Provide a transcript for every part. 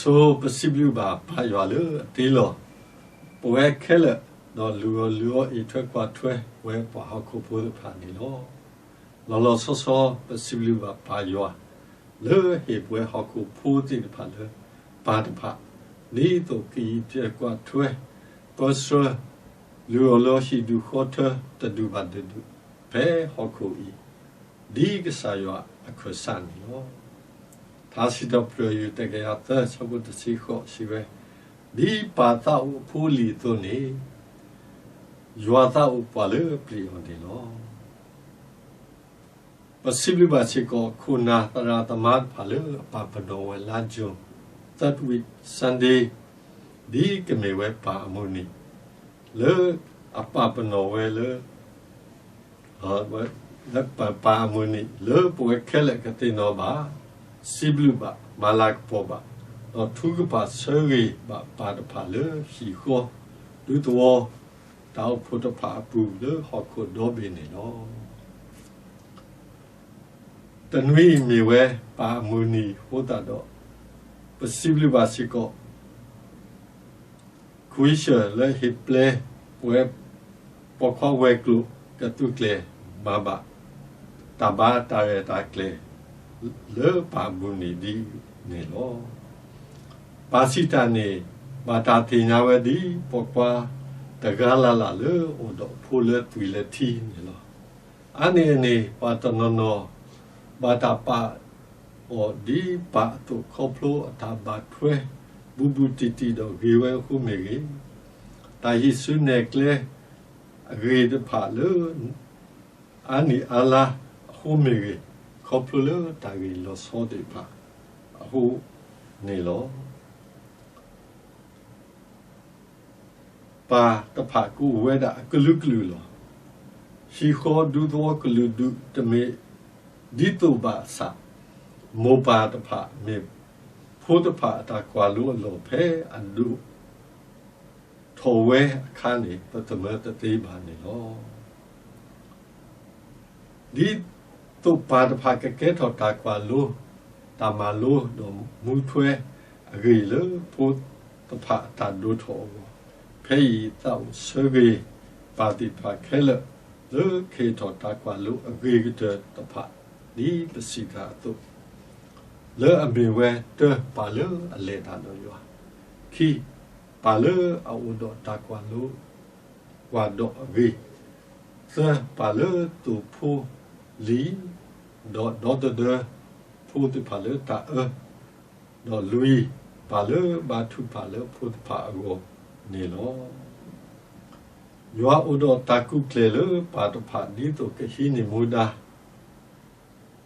ဆိပစံးဘျုးဘၣ်ပၢ်ယွၤလၢအတ့လီၤပဝဲခဲလၢာ်, ဒီးလုၢ်အီၣ်လုၢ်အီအံးထွဲကွၢ်ထွဲဝဲပှၤဟီၣ်ခိၣ်ဖိသ့ၣ်တဖၣ်န့ၣ်လီၤ. လီၤလီၤဆီဆီပစံးဘျုးဘၣ်ပၢ်ယွၤ လၢဟ့ၣ်ပဝဲဟီၣ်ခိၣ်ဖိသ့ၣ်တဖၣ်လၢ ပၢ်တဖၣ် ဒ်သိးကအံးထွဲကွၢ်ထွဲ ပၢဆှၢ လုၢ်အီၣ်လုၢ်အီဟံၣ်ဒူၣ်ဃီထၢတဒူၣ်ဘၣ်တဒူၣ် ဖဲဟီၣ်ခိၣ်အံၤ ဒ်ကစၢ်ယွၤအခၢၣ်စးန့ၣ်လီၤ. ထါစံးထီၣ်ပတြၢၤ ယူၢ်တကယၤသၢ ဆၢဖိတဆံဃိး စံးဝဲ, ဒ်ပၢ်သးအိၣ်အဖိအလံၤအသိးန့ၣ် ယွၤသးအိၣ်ပှၤလၢပျံၤအီၤန့ၣ်လီၤ. ပစံးဘျုးဘၣ်စ့ၢ်ကီး ခိၣ်နၢ်သရၣ်သမါတဖၣ်လၢအပာ်ပနီၣ်ဝဲလါ June third week Sunday ဒ်ကမ့ၢ်ဝဲပၢ်အမုၢ်နံၤ လၢအပာ်ပနီၣ်ဝဲလၢ လၢပၢ်အမုၢ်နံၤ လၢပဝဲခဲလၢာ်ကသ့ၣ်နီၣ်ဘၣ်, စံးဘျုးဘၣ်, မၤလၤကပီၤဘၣ်, ဒီးထုကဖၣ်ဆၢဂ့ၤဘၣ်ပၢ်တဖၣ်လၢဟံၣ်ဃီ ဒူသဝီ တၢ်အိၣ်ဖှိၣ်တဖၣ်အပူၤလၢဟီၣ်ခိၣ်ဒီဘ့ၣ်န့ၣ်လီၤ. တနွံအံၤမ့ၢ်ဝဲပၢ်အမုၢ်နံၤအဃိသတးဒီး ပစံးဘျုးဘၣ်စ့ၢ်ကီး ခဝံစၢၣ်လၢဟ့ၣ်ပျဲ ပဝဲပိာ်ခွါဝဲၤကျိၤကသူကျဲၤမၤဘၣ် တၢ်ဘါတၢ်ရဲၣ်တၢ်ကျဲၤ လၢပၢ်အမုၢ်နံၤဒ်န့ၣ်လီၤ. ပၢ်စံးတၢ်န့ၣ် ဘၣ်တၢ်သ့ၣ်ညါဝဲဒ်ပိာ်ခွါတဂၤလၢ်လၢ်လၢအိၣ်ဒီးဖိလၢသွံၣ်လၢထံန့ၣ်လီၤ. အါန့ၢ်အန့ၣ် ပှၤတနီၤနီၤ ဘၣ်တၢ်ပာ်အီၤဒ်ပၢ်အသိးခီဖျိအတၢ်ဘၣ်ထွဲ ဘူးဘူးတံၢ်တံၢ်ဒီးဂ့ၤဝဲအဃိမ့ၢ်ဂ့ၤ, တၢ်ဟံးစုနဲၣ်ကျဲအဂ့ၢ်တဖၣ်လၢ အါနံၣ်အါလါအဃိမ့ၢ်ဂ့ၤ, ခီဖျိလၢတၢ်ဂ့ၢ်လီၤဆီသ့ၣ်တဖၣ်အဃိန့ၣ်လီၤ. ပၢ်တဖၣ်ကအိၣ်ဝဲဒၣ်အကလုာ်ကလုာ်လီၤ. ဟံၣ်ဃီဒူသဝီကလုာ်ဒူၣ် တမ့ၢ်ဒ်သိးဘၣ်ဆၣ်, မိၢ်ပၢ်တဖၣ်မ့ၢ်ဖိတဖၣ်အတၢ်ကွၢ်လိအလီၢ် ဖဲအဒိၣ်ထီၣ်ဝဲအခါန့ၣ် ပသမၢတသ့ဘၣ်န့ၣ်လီၤ. ဒ်သိးပၢ်တဖၣ်ကကဲထီၣ်တၢ်ကွၢ်လိ, တၢ်မၤလိ ဒီးမူထွဲအဂ့ၢ်လၢဖိတဖၣ်အတၢ်ဒိၣ်ထီၣ်အဂီၢ်, ဖဲအံၤသးအိၣ်ဆၢဂ့ၤပၢ်သ့ၣ်တဖၣ်ခဲလၢာ် လၢကဟ့ၣ်ထီၣ်တၢ်ကွၢ်လိအဂ့ၤကတၢၢ်တဖၣ် ဒ်ပစံးတၢ်အသိး, လၢအမ့ၢ်ဝဲ တၢ ပၢ်လၢအလဲၤတၢ်ဒီးယွၤ, ခံ ပၢ်လၢအအိၣ်ဒီးတၢ်ကွၢ်လိ ကွၢ်ဒီးအဂ့ၢ်, သၢ ပၢ်လၢသိၣ်ဖိလံၤ ဒီးဒီသဒၢဖိသ့ၣ်တဖၣ်လၢတၢ်အၢ, ဒီးလွံၢ် ပၢ်လၢဘါထုကဖၣ်လၢဖိတဖၣ်အဂီၢ်န့ၣ်လီၤ. ယွၤအိၣ်ဒီးတၢ်ကူၣ်ကျဲၤလၢပၢ်တဖၣ် ဒ်သိးကဟံးန့ၢ်မူဒါ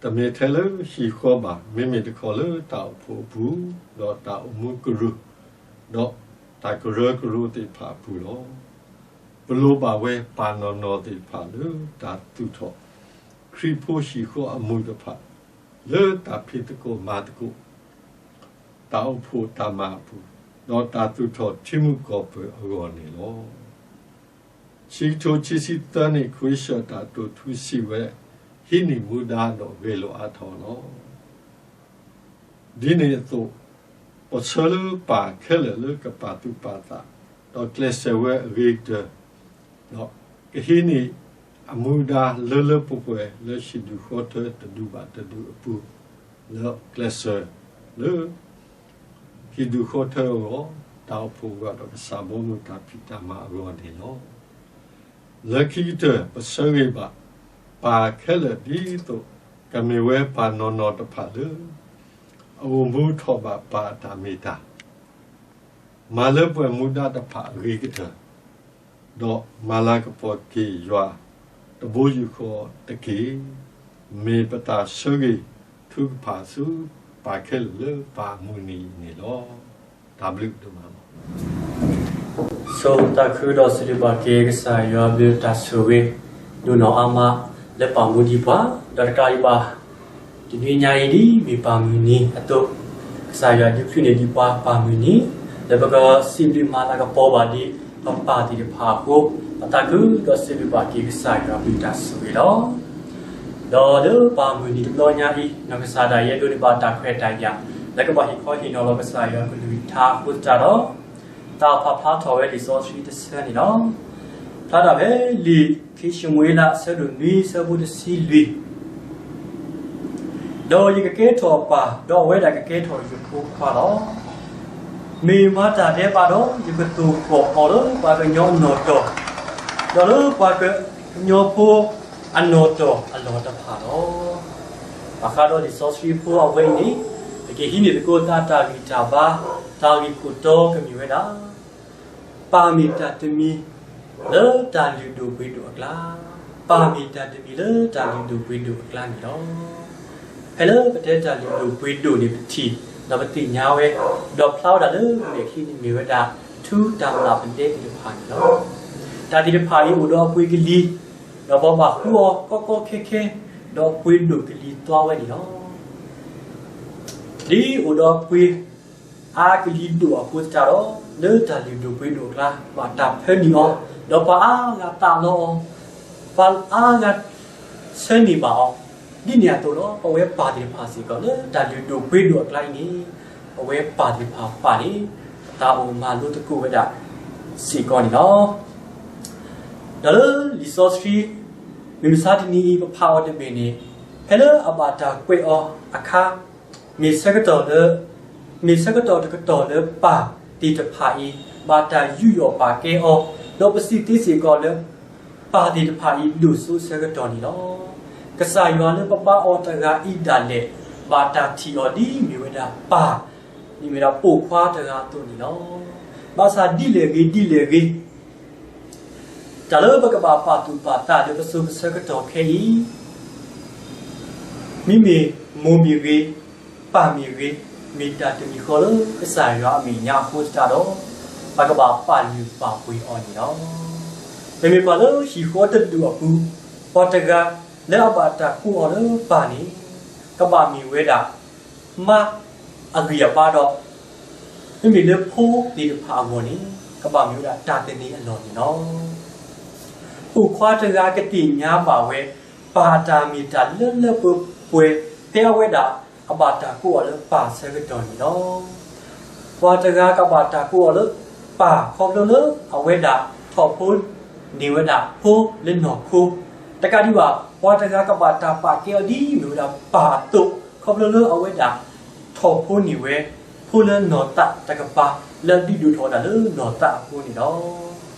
တမ့ၢ်ထဲလၢဟံၣ်ဃီဘၣ်, မ့မ့ၢ်တခီလၢတၢ်အိၣ်ဖှိၣ်အပူၤ, ဒီးတၢ်အိၣ်မူကရူၢ်, ဒီးတၢ်ကရၢကရိသ့ၣ်တဖၣ်အပူၤလီၤ. ပလိၣ်ဘၣ်ဝဲပၢ်နီၢ်နီၢ်သ့ၣ်တဖၣ်လၢတၢ်သူၣ်ထီၣ် ခရံာ်ဖိဟံၣ်ဃီအမူးတဖၣ်, လၢတၢ်ဖံးသကိးမၤသကိး တၢ်အိၣ်ဖှိၣ်တၢ်မၤအပူၤ, ဒီးတၢ်သူၣ်ထီၣ်ထံမုၢ်ကီၢ်ပၢၢ်အဂီၢ်န့ၣ်လီၤ. ဆံကထိခံဆံသၢနံၣ် ခဝံစၢၣ်တၢ်တိာ်ထူစံးဝဲ, ဟံးန့ၢ်မူဒါဒီးဂ့ၤလိာ်အါထီၣ်လီၤ. ဒ်န့ၣ်အသိး, ပဆၢလၢပၢ်ခဲလၢာ်လၢကပာ်သူၣ်ပာ်သး, ဒီးကျဲးစၢးဝဲအဂ့ၤကတၢၢ်, ဒီးကဟံးန့ၢ်အမူဒါလၢလၢပှဲၤပှဲၤလၢဟံၣ်ဒူၣ်ဃီထၢတဒူၣ်ဘၣ်တဒူၣ်အပူၤ, လၢကျဲးစၢးလၢ ဟံၣ်ဒူၣ်ဃီထၢအဂီၢ်, တၢ်အိၣ်ဖှိၣ်အဂီၢ်ဒီးကစၢ်ဘီမုၢ်တၢ်ဖံးတၢ်မၤအဂီၢ်န့ၣ်လီၤ. လၢခံကတၢၢ် ပဆၢဂ့ၤဘၣ်ပၢ်ခဲလၢာ် ဒ်သိးကမ့ၢ်ဝဲပၢ်နီၢ်နီၢ်တဖၣ်လၢ အအိၣ်မူထီၣ်ဘၣ်ပၢ်အတၢ်မ့ၢ်တၢ် မၤလၢပှဲၤမူဒါတဖၣ်အဂ့ၤကတၢၢ်, ဒီးမၤလၤကပီၤက့ၤယွၤတဘိယူၢ်ဃီတက့ၢ်. မ့ၢ်ပတၢ်ဆၢဂ့ၤထုကဖၣ်ဆူပၢ်ခဲလၢာ်လၢပၢ်အမုၢ်နံၤန့ၣ်လီၤ. တၢ်ဘျုးဒိၣ်မးလီၤ. ဆိသးခုဒီးစံးဘျုးဘၣ်က့ၤကစၢ်ယွၤအဘျုးတၢ်ဆိၣ်ဂ့ၤ ဒိၣ်နီၢ်အါမး လၢပၢ်မူဒံးပှၤ, ဒီးတကးဒံးဘၣ် တနွံညါအံၤဒ်မ့ၢ်ပၢ်မုၢ်နံၤအသိး, ကစၢ်ယွၤဒုးချုးန့ၢ်ဒံးပှၤပၢ်မုၢ်နံၤ, လၢပကစံးဘျုးမၤလၤကပီၤဘၣ်ဒံး ပပၢ်သ့ၣ်တဖၣ်အဃိ, ပသးခုဒီးစံးဘျုးဘၣ်က့ၤကစၢ်ယွၤအဘျုးတၢ်ဆိၣ်ဂ့ၤလီၤ. ဒီးလၢပၢ်မုၢ်နံၤတဘျီညါအံၤ, နီၢ်ကစၢ်ဒၣ်ယဲဒိးန့ၢ်ဘၣ်တၢ်ခွဲးတၢ်ယာ် လၢကဘၣ်ဟ့ၣ်ခီဟ့ၣ်နီၤလီၤကစၢ်ယွၤကလုၢ်ကထါအဃိသတးဒီး, တၢ်ဖးဖျါထီၣ်ဝဲလံာ်စီဆှံတဆၢန့ၣ်လီၤ. ဖျါဒၣ်ဖဲလံာ်ခံၡမူၤအ့လး အဆၢဒိၣ်နွံ အဆၢဖိတဆံလွံၢ်, ဒီးယကကဲထီၣ်အပၢ်, ဒီးအဝဲဒၣ်ကကဲထီၣ်ယဖိခွါလီၤ. မ့ၢ်မၤတၢ်ဒဲးဘးဒီး, ယကသိၣ်ဃီၣ်အီၤလၢပှၤကညီအနီၣ်တီၢ်, ဒီးလၢပှၤကညီဖိအနီၣ်တီၢ်အလီၢ်တဖၣ်လီၤ. ဘၣ်ဃးဒီးလံာ်စီဆှံဖိအဝဲအံၤန့ၣ်, ပကဟံးန့ၢ်သကိးသးတၢ်ဂံၢ်တၢ်ဘါ, တၢ်ဂ့ၢ်ခိၣ်တီကမ့ၢ်ဝဲဒၣ် ပၢ်မ့ၢ်တၢ်တမံၤလၢတၢ်လုၢ်ဒိၣ်ပှ့ၤဒိၣ်အကျါ, ပၢ်မ့ၢ်တၢ်တမံၤလၢတၢ်လုၢ်ဒိၣ်ပှ့ၤဒိၣ်အကျါန့ၣ်လီၤ. ဖဲလၢပတဲတၢ်လုၢ်ဒိၣ်ပှ့ၤဒိၣ်န့ၣ် ပထံၣ်ဒီးပသ့ၣ်ညါဝဲ, ဒီးဖျါဝဲဒၣ်လၢမဲာ်ချံန့ၣ်မ့ၢ်ဝဲဒၣ် ထူတၢ်မျၢ်ပဒဲသ့ၣ်တဖၣ်န့ၣ်လီၤ. တၢ်သ့ၣ်တဖၣ်အံၤအိၣ်ဒီးအပှ့ၤကလံၤ, ဒီးပဘၣ်ဃုအီၤကီကီခဲခဲ, ဒီးပှ့ၤဒိၣ်ကလံၤသွါဝဲန့ၣ်လီၤ. ဒ်အိၣ်ဒီးပှ့ၤအါကလံၤဒိၣ်အဃိသတးဒီး, လၢတၢ်လုၢ်ဒိၣ်ပှ့ၤဒိၣ်အကျါ ဘၣ်တၢ်ဖၢနံၣ်အီၤ, ဒီးပှၤအါဂၤသးလီအီၤ, ပှၤအါဂၤဆၢန့ၢ်ဘၣ်အီၤ, ဒ်န့ၣ်အသိးဒီး ပဝဲပၢ်သ့ၣ်တဖၣ်စ့ၢ်ကီး လၢတၢ်လုၢ်ဒိၣ်ပှ့ၤဒိၣ်အကျါအံၤန့ၣ်, ပဝဲပၢ်သ့ၣ်တဖၣ်ပၢ်န့ၣ် တၢ်အိၣ်မၤလိသကိးဝဲဒၣ်စ့ၢ်ကီးန့ၣ်လီၤ. ဒီးလၢလံာ်စီဆှံ မုၢ်မဆါတနံၤအံၤ ပဖးအီၤတဘ့ၣ်န့ၣ်, ဖဲလၢအဘၣ်တၢ်ကွဲးအီၤအခါ, မ့ၢ်ဆၢကတီၢ်လၢ, မ့ၢ်ဆၢကတီၢ်တကတီၢ်လၢပၢ်သ့ၣ်တဖၣ်အံၤ ဘၣ်တၢ်ယူးယီၣ်ပာ်ကဲအီၤ, ဒီးပစံးသ့စ့ၢ်ကီးလၢ ပၢ်သ့ၣ်တဖၣ်အံၤဒိၣ်စိဆၢကတီၢ်န့ၣ်လီၤ. ကစၢ်ယွၤလၢပဘါအီၤတဂၤအံၤဒၣ်လဲာ် ဘၣ်တၢ်ထံၣ်အီၤဒ်မ့ၢ်ဝဲဒၣ်ပၢ်, ဒ်မ့ၢ်ဝဲဒၣ်ပိာ်ခွါတဂၤအသိးန့ၣ်လီၤ. ဘၣ်ဆၣ်ဒ်လဲၣ်ဂ့ၤဒ်လဲၣ်ဂ့ၤ တၢ်လၢပကဘၣ်ပာ်သူၣ်ပာ်သးလၢပစိၤပဆၢကတီၢ်ခဲအံၤ, မ့မ့ၢ်မိၢ်မ့ၢ်ဂ့ၤ, ပၢ်မ့ၢ်ဂ့ၤ, မ့ၢ်တၢ်တမံၤဃီလၢကစၢ်ယွၤအမဲာ်ညါအဃိသတးဒီး, ပကဘၣ်ပာ်လုၢ်ပာ်ပှ့ၤအီၤန့ၣ်လီၤ. ပမ့ၢ်ကွၢ်လၢဟံၣ်ဃီတဒူၣ်အပူၤ, ပှၤတဂၤလၢအဘၣ်တၢ်ကိးအီၤလၢပၢ်န့ၣ်, ကဘၣ်မ့ၢ်ဝဲဒၣ် မါအဂံၢ်အဘါဒီး, မ့မ့ၢ်လၢဖိသ့ၣ်တဖၣ်အဂီၢ်န့ၣ်, ကဘၣ်မ့ၢ်ဝဲဒၣ်တၢ်သန့ၤအလီၢ်န့ၣ်လီၤ. ပိာ်ခွါတဂၤကသ့ၣ်ညါဘၣ်ဝဲ ပၢ်အတၢ်မ့ၢ်တၢ်လၢလၢပှဲၤပှဲၤ ဖဲအဝဲဒၣ်အဘၣ်တၢ်ကိးအီၤလၢပၢ်ဆၢကတီၢ်န့ၣ်လီၤ. ပှၤတဂၤကဘၣ်တၢ်ကိးအီၤလၢပၢ် ခီဖျိလၢအဝဲဒၣ်ထီၣ်ဖိန့ၢ်ဝဲဒၣ်ဖိလၢနီၢ်ခိ, တကးဒံးဘၣ် ပှၤတဂၤကဘၣ်တၢ်ပာ်ကဲအီၤဒ်မ့ၢ်ဝဲဒၣ်ပၢ်အသိး ခီဖျိလၢအဝဲဒၣ်ထီၣ်ဖိန့ၢ်ဝဲ ဖိလၢနီၢ်သးတကပၤ လၢအဒုးဒိၣ်ထီၣ်ဝဲဒၣ်လၢနီၢ်သးအဃိန့ၣ်လီၤ.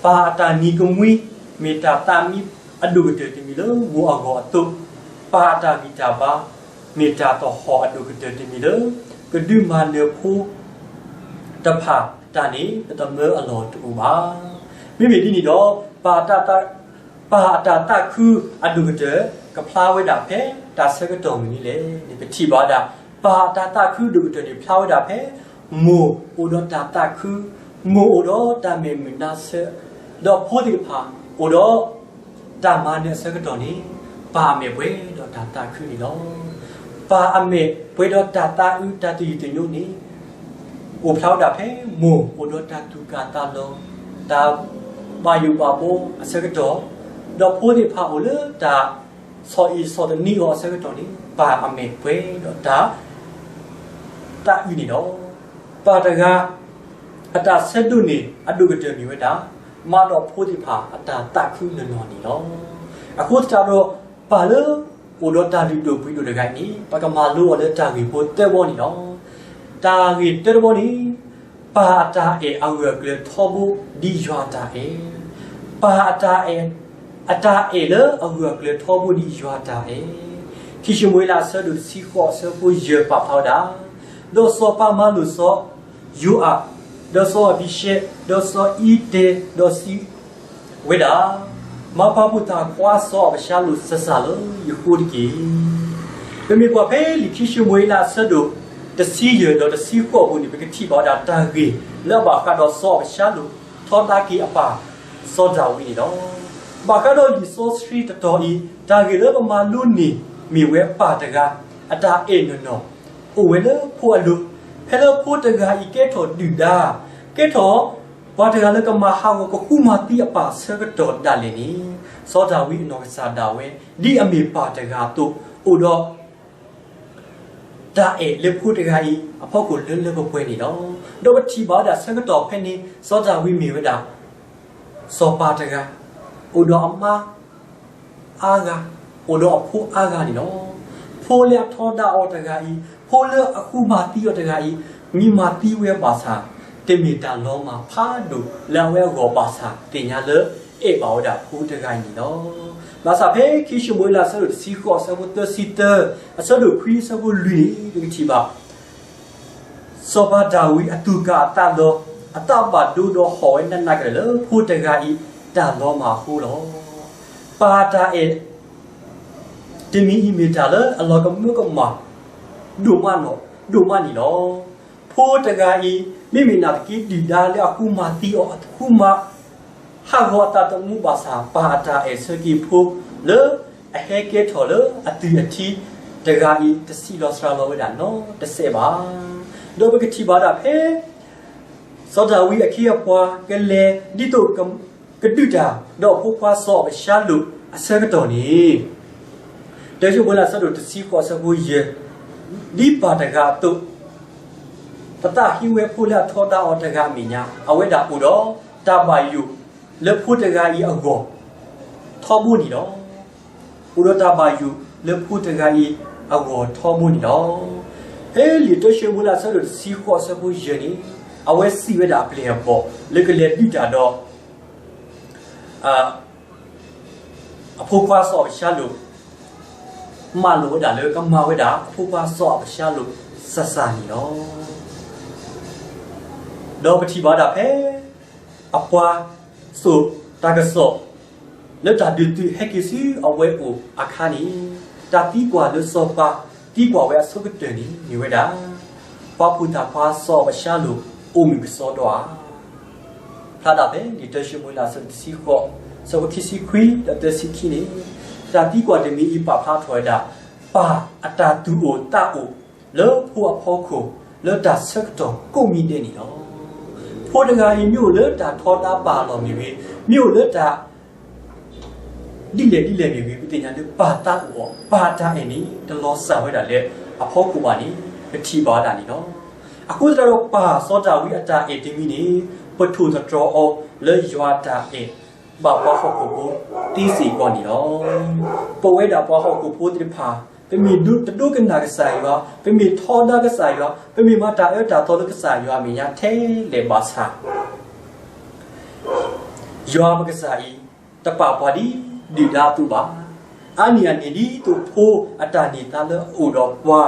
ပၢ်အတၢ်နံၤကမှံ မ့ၢ်တၢ်သးမံအဒိၣ်ကတၢၢ်တမံၤလၢမိၢ်အဂီၢ်အသိး, ပၢ်အတၢ်ဂံၢ်တၢ်ဘါ မ့ၢ်တၢ်သဟီၣ်အဒိၣ်ကတၢၢ်တမံၤလၢ ကဒုးမၤနၢၤဖိတဖၣ်အတၢ်န့ၣ် ပသမၢအလီၢ်တအိၣ်ဘၣ်. မ့မ့ၢ်ဒ်န့ၣ်ဒီး ပၢ်အတၢ် ပၢ်အတၢ်သးခုအဒိၣ်ကတၢၢ် ကဖျါဝဲဒၣ်ဖဲတၢ်ဆၢကတီၢ်မနုၤလဲၣ်န့ၣ် ပထံၣ်ဘၣ်ဝဲဒၣ် ပၢ်အတၢ်သးခုအဒိၣ်ကတၢၢ်န့ၣ် ဖျါဝဲဒၣ်ဖဲ မိၢ်အိၣ်ဒီးတၢ်သးခု, မိၢ်အိၣ်ဒီးတၢ်မဲာ်မုာ်နါဆၢ, ဒီးဖိသ့ၣ်တဖၣ်အိၣ်ဒီးတၢ်မၤနၢၤအဆၢကတီၢ်န့ၣ် ပၢ်အမဲာ်ပှဲၤဒီးတၢ်သးခုန့ၣ်လီၤ. ပၢ်အမဲာ်ပှဲၤဒီးတၢ်သးအုးတၢ်တယုၢ်တညိးန့ၣ် အိၣ်ဖျါဝဲဒၣ်ဖဲ မိၢ်အိၣ်ဒီးတၢ်သူၣ်ကၢ်သးလီၤ, တၢ်ဘၣ်ယိၣ်ဘၣ်ဘီအဆၢကတီၢ်, ဒီးဖိသ့ၣ်တဖၣ်အိၣ်လၢတၢ်ဆီၣ်အံၣ်ဆီၣ်သနံးအီၤအဆၢကတီၢ်န့ၣ် ပၢ်အမဲာ်ပှဲၤဒီးတၢ်သးအုးန့ၣ်လီၤ. ပၢ်တဂၤ အတၢ်ဆၢဒိးန့ၢ်အဒိၣ်ကတၢၢ်မ့ၢ်ဝဲဒၣ် မၤဒီးဖိသ့ၣ်တဖၣ်အတၢ်သးခုနီၢ်နီၢ်န့ၣ်လီၤ. အဃိသတးဒီး ပၢ်လၢအိၣ်ဒီးတၢ်လုၢ်ဒိၣ်ပှ့ၤဒိၣ်တဂၤအံၤန့ၣ် ပကမၤလိအီၤလၢတၢ်ဂ့ၢ်ဖိသၢဘီန့ၣ်လီၤ. တၢ်ဂ့ၢ်တၢတဘီန့ၣ် ပၢ်အတၢ်အဲၣ်အဂၢၢ်အကျၢၤထီဘိဒ်ယွၤအတၢ်အဲၣ်, ပၢ်အတၢ်အဲၣ်, အတၢ်အဲၣ်လၢအဂၢၢ်အကျၢၤထီဘိဒ်ယွၤအတၢ်အဲၣ်, ခံၡမူၤအ့လးအဆၢဒိၣ်တဆံဃိးအဆၢဖိယဲၢ်ပာ်ဖျါဝဲဒၣ်, ဒီးစီၤပၤမၤလိာ်စီၤယိၤအး, ဒီးစီၤအဘံၤၡဲး, ဒီးစီၤအံတဲ, ဒီးစံးဝဲဒၣ်, မၤပာ်ဖှိၣ်သးခွါစီၤအၤဘၡါလိၣ်စၢ်စၢ်လၢယဃိတက့ၢ်. ပမ့ၢ်ကွၢ်ဖဲလံာ်ခံၡမူၤအ့လးအဆၢဒိၣ်တဆံယဲၢ်ဒီးတဆံဃိးအပူၤန့ၣ် ပကထံၣ်ဘၣ်ဝဲဒၣ်တၢ်ဂ့ၢ်လၢအဘၣ်ဃးဒီးစီၤအၤဘၡါလိၣ်ထီဒါက့ၤအပၢ်စီၤဒၤဝံးန့ၣ်လီၤ. ဘၣ်ဃးဒီးလံာ်စီဆှံတတီၤအံၤ တၢ်ဂ့ၢ်လၢပမၤလိန့ၢ်မ့ၢ်ဝဲပၢ်တဂၤ အတၢ်အဲၣ်နီၢ်နီၢ် အိၣ်ဝဲလၢဖိအလိၤ, ဖဲလၢဖိတဂၤအံၤကဲထီၣ်ဒုၣ်ဒါ, ကဲထီၣ်ပှၤတဂၤလၢကမၤဟးဂီၤကဃူမၤသံအပၢ်အဆၢကတီၢ်ဒၣ်လဲာ်န့ၣ်, စီၤဒၤဝံးအနီၢ်ကစၢ်ဒၣ်ဝဲ ဒ်အမ့ၢ်ပၢ်တဂၤအသိး အိၣ်ဒီး တၢ်အဲၣ်လၢဖိတဂၤအံၤ အဖီခိၣ်လၢလၢပှဲၤပှဲၤန့ၣ်လီၤ. ဒီးပထံၣ်ဘၣ်ဝဲဒၣ်ဆၢကတီၢ်ဖဲန့ၣ် စီၤဒၤဝံးမ့ၢ်ဝဲဒၣ် စီၤပၤတဂၤ အိၣ်ဒီးအမါ အါဂၤ, အိၣ်ဒီးအဖိအါဂၤန့ၣ်လီၤ. ဖိလၢအထီဒါအီၤတဂၤအံၤ, ဖိလၢအဃုမၤသံအီၤတဂၤအံၤ, မ့ၢ်မၤသံဝဲဘၣ်ဆၣ်, တမ့ၢ်တၢ်လီၤမၢ်ဖးဒိၣ်လၢအဝဲအဂီၢ်ဘၣ်ဆၣ်, သ့ၣ်ညါလၢအဲၣ်ဘၣ်ဝဲဒၣ်ဖိတဂၤအံၤန့ၣ်လီၤ. ဘၣ်ဆၣ်ဖဲခံၡမူၤအ့လး အဆၢဒိၣ်တဆံဃိး အဆၢဖိသၢဆံတၢ, အဆၢဒိၣ်ခွံအဆၢဖိလွံၢ်န့ၣ် ပကထံၣ်ဘၣ် စီၤပၤဒၤဝံးအသူၣ်ကၢ်အသးလီၤ, အသးဘၣ်ဒိဒီးဟီၣ်ဝဲနးနးကလဲာ်လၢဖိတဂၤအံၤတၢ်လီၤမၢ်အဃိလီၤ. ပၢ်တၢ်အဲၣ်တမံၤအံၤမ့ၢ်တၢ်လၢအလီၤကမၢကမၣ် ဒိၣ်မးနီၣ် ဒိၣ်မးန့ၣ်လီၤ. ဖိတဂၤအံၤ မ့မ့ၢ်နာ်သက့ဒုၣ်ဒါလၢအဃုမၤသံအီၤ အဃုမၤ ဟးဂီၤအသးသမူဘၣ်ဆၣ် ပၢ်အတၢ်အဲၣ်ဆၢက့ၤဖိလၢအဟဲကဲထီၣ်လၢအသွံၣ်အထံတဂၤအံၤ တစံးလီၤစှၤလီၤဝဲဒၣ်နီတစဲးဘၣ်. ဒီးပကထံၣ်ဘၣ်ဒၣ်ဖဲ စီၤဒၤဝံးအခ့အပှၤကလဲၤ ဒ်သိးက ကဒုၣ်တၢ်ဒီးအဖိခွါစီၤအၤဘၡါလိၣ်အဆၢကတီၢ်န့ၣ်, တၢၡမူၤအ့လး အဆၢဒိၣ်တဆံဃိး အဆၢဖိယဲၢ်, ဒ်ပၢ်တဂၤအသိး ပသးဟ့ဝဲဖိလၢအထီဒါအီၤတဂၤအမဲာ်ညါ အဝဲဒၣ်အိၣ်ဒီးတၢ်ဘၣ်ယိၣ်လၢဖိတဂၤအံၤအဂီၢ် ထီဘိန့ၣ်လီၤ. အိၣ်ဒီးတၢ်ဘၣ်ယိၣ်လၢဖိတဂၤအံၤအဂီၢ်ထီဘိန့ၣ်လီၤ. ဖဲလံာ်တၢၡမူၤအ့လး အဆၢဒိၣ်တဆံဃိး အဆၢဖိယဲၢ်န့ၣ်, အဝဲစံးဝဲဒၣ်အပျဲၢ်အဘီၣ်လၢကလဲၤဒုၣ်တၢ်ဒီး အဖိခွါစီၤအၤဘၡါလိၣ်, မၢလိာ်ဝဲဒၣ်လၢကမၤဝဲဒၣ်အဖိခွါစီၤအၤဘၡါလိၣ်စၢ်စၢ်န့ၣ်လီၤ. ဒီးပထံၣ်ဘၣ်ဒၣ်ဖဲ အပှၤစိာ်တၢ်ကစီၣ် လၢတၢ်ဒုးသုးဟဲက့ၤဆူအဝဲအိၣ်အခါန့ၣ်, တၢ်သံကွၢ်လၢစီၤပၤသံကွၢ်ဝဲအဆိကတၢၢ်န့ၣ် မ့ၢ်ဝဲဒၣ် ပှၤဖိသၣ်ခွါစီၤအၤဘၡါလိၣ်အိၣ်မုာ်ကစီဒီဧါ. ဖျါဒၣ်ဖဲလံာ်တၢၡမူၤအ့လး အဆၢဒိၣ်တဆံဃိး အဆၢဖိခံဆံခွံ ဒီးသၢဆံခံန့ၣ်, တၢ်သံကွၢ်တမံၤအံၤပာ်ဖျါထီၣ်ဝဲဒၣ် ပၢ်အတၢ်သူၣ်အိၣ်သးအိၣ်လၢဖိအဖီခိၣ် လၢတၢ်ဆၢကတီၢ်ကိးမံၤဒဲးန့ၣ်လီၤ. ဖိတဂၤအံၤ မ့ၢ်အိၣ်လၢတၢ်ထီဒါပၢ်အလီၢ်မ့ၢ်ဂ့ၤ, မ့ၢ်အိၣ်လၢတၢ် ဒ်လဲၣ်ဒ်လဲၣ်မ့ၢ်ဂ့ၤ, ပသ့ၣ်ညါလၢပၢ်သးအိၣ်အီၤ, ပၢ်အတၢ်အဲၣ်န့ၣ် တလီၤစၢ်ဝဲဒၣ်လၢအဖီခိၣ်ဘၣ်န့ၣ် ပထံၣ်ဘၣ်ဝဲဒၣ်န့ၣ်လီၤ. အဃိသတးဒီး ပၢ်စီၤဒၤဝံးအတၢ်အဲၣ်တမံၤန့ၣ် ပထိၣ်သတြီၤအီၤလၢယွၤအတၢ်အဲၣ် ဘၣ်ပှၤဟီၣ်ခိၣ်ဖိသ့စ့ၢ်ကီးန့ၣ်လီၤ. ပဝဲဒၣ်ပှၤဟီၣ်ခိၣ်ဖိသ့ၣ်တဖၣ် ပမ့ၢ်ဒိး တဒိကနၣ်ကစၢ်ယွၤ, ပမ့ၢ်ထီဒါကစၢ်ယွၤ, ပမ့ၢ်မၤတၢ်အၢတၢ်သီလၢကစၢ်ယွၤအမဲာ်ညါထဲလဲၣ်ဘၣ်ဆၣ် ယွၤပကစၢ်အံၤ တပာ်ပှၤဒ်ဒုၣ်ဒါအသိးဘၣ်. အါနံၣ်အန့ၣ် ဒ်သိးဖိအတၢ်န့ၢ်သါလၢအအိၣ်ဒီးပှၤ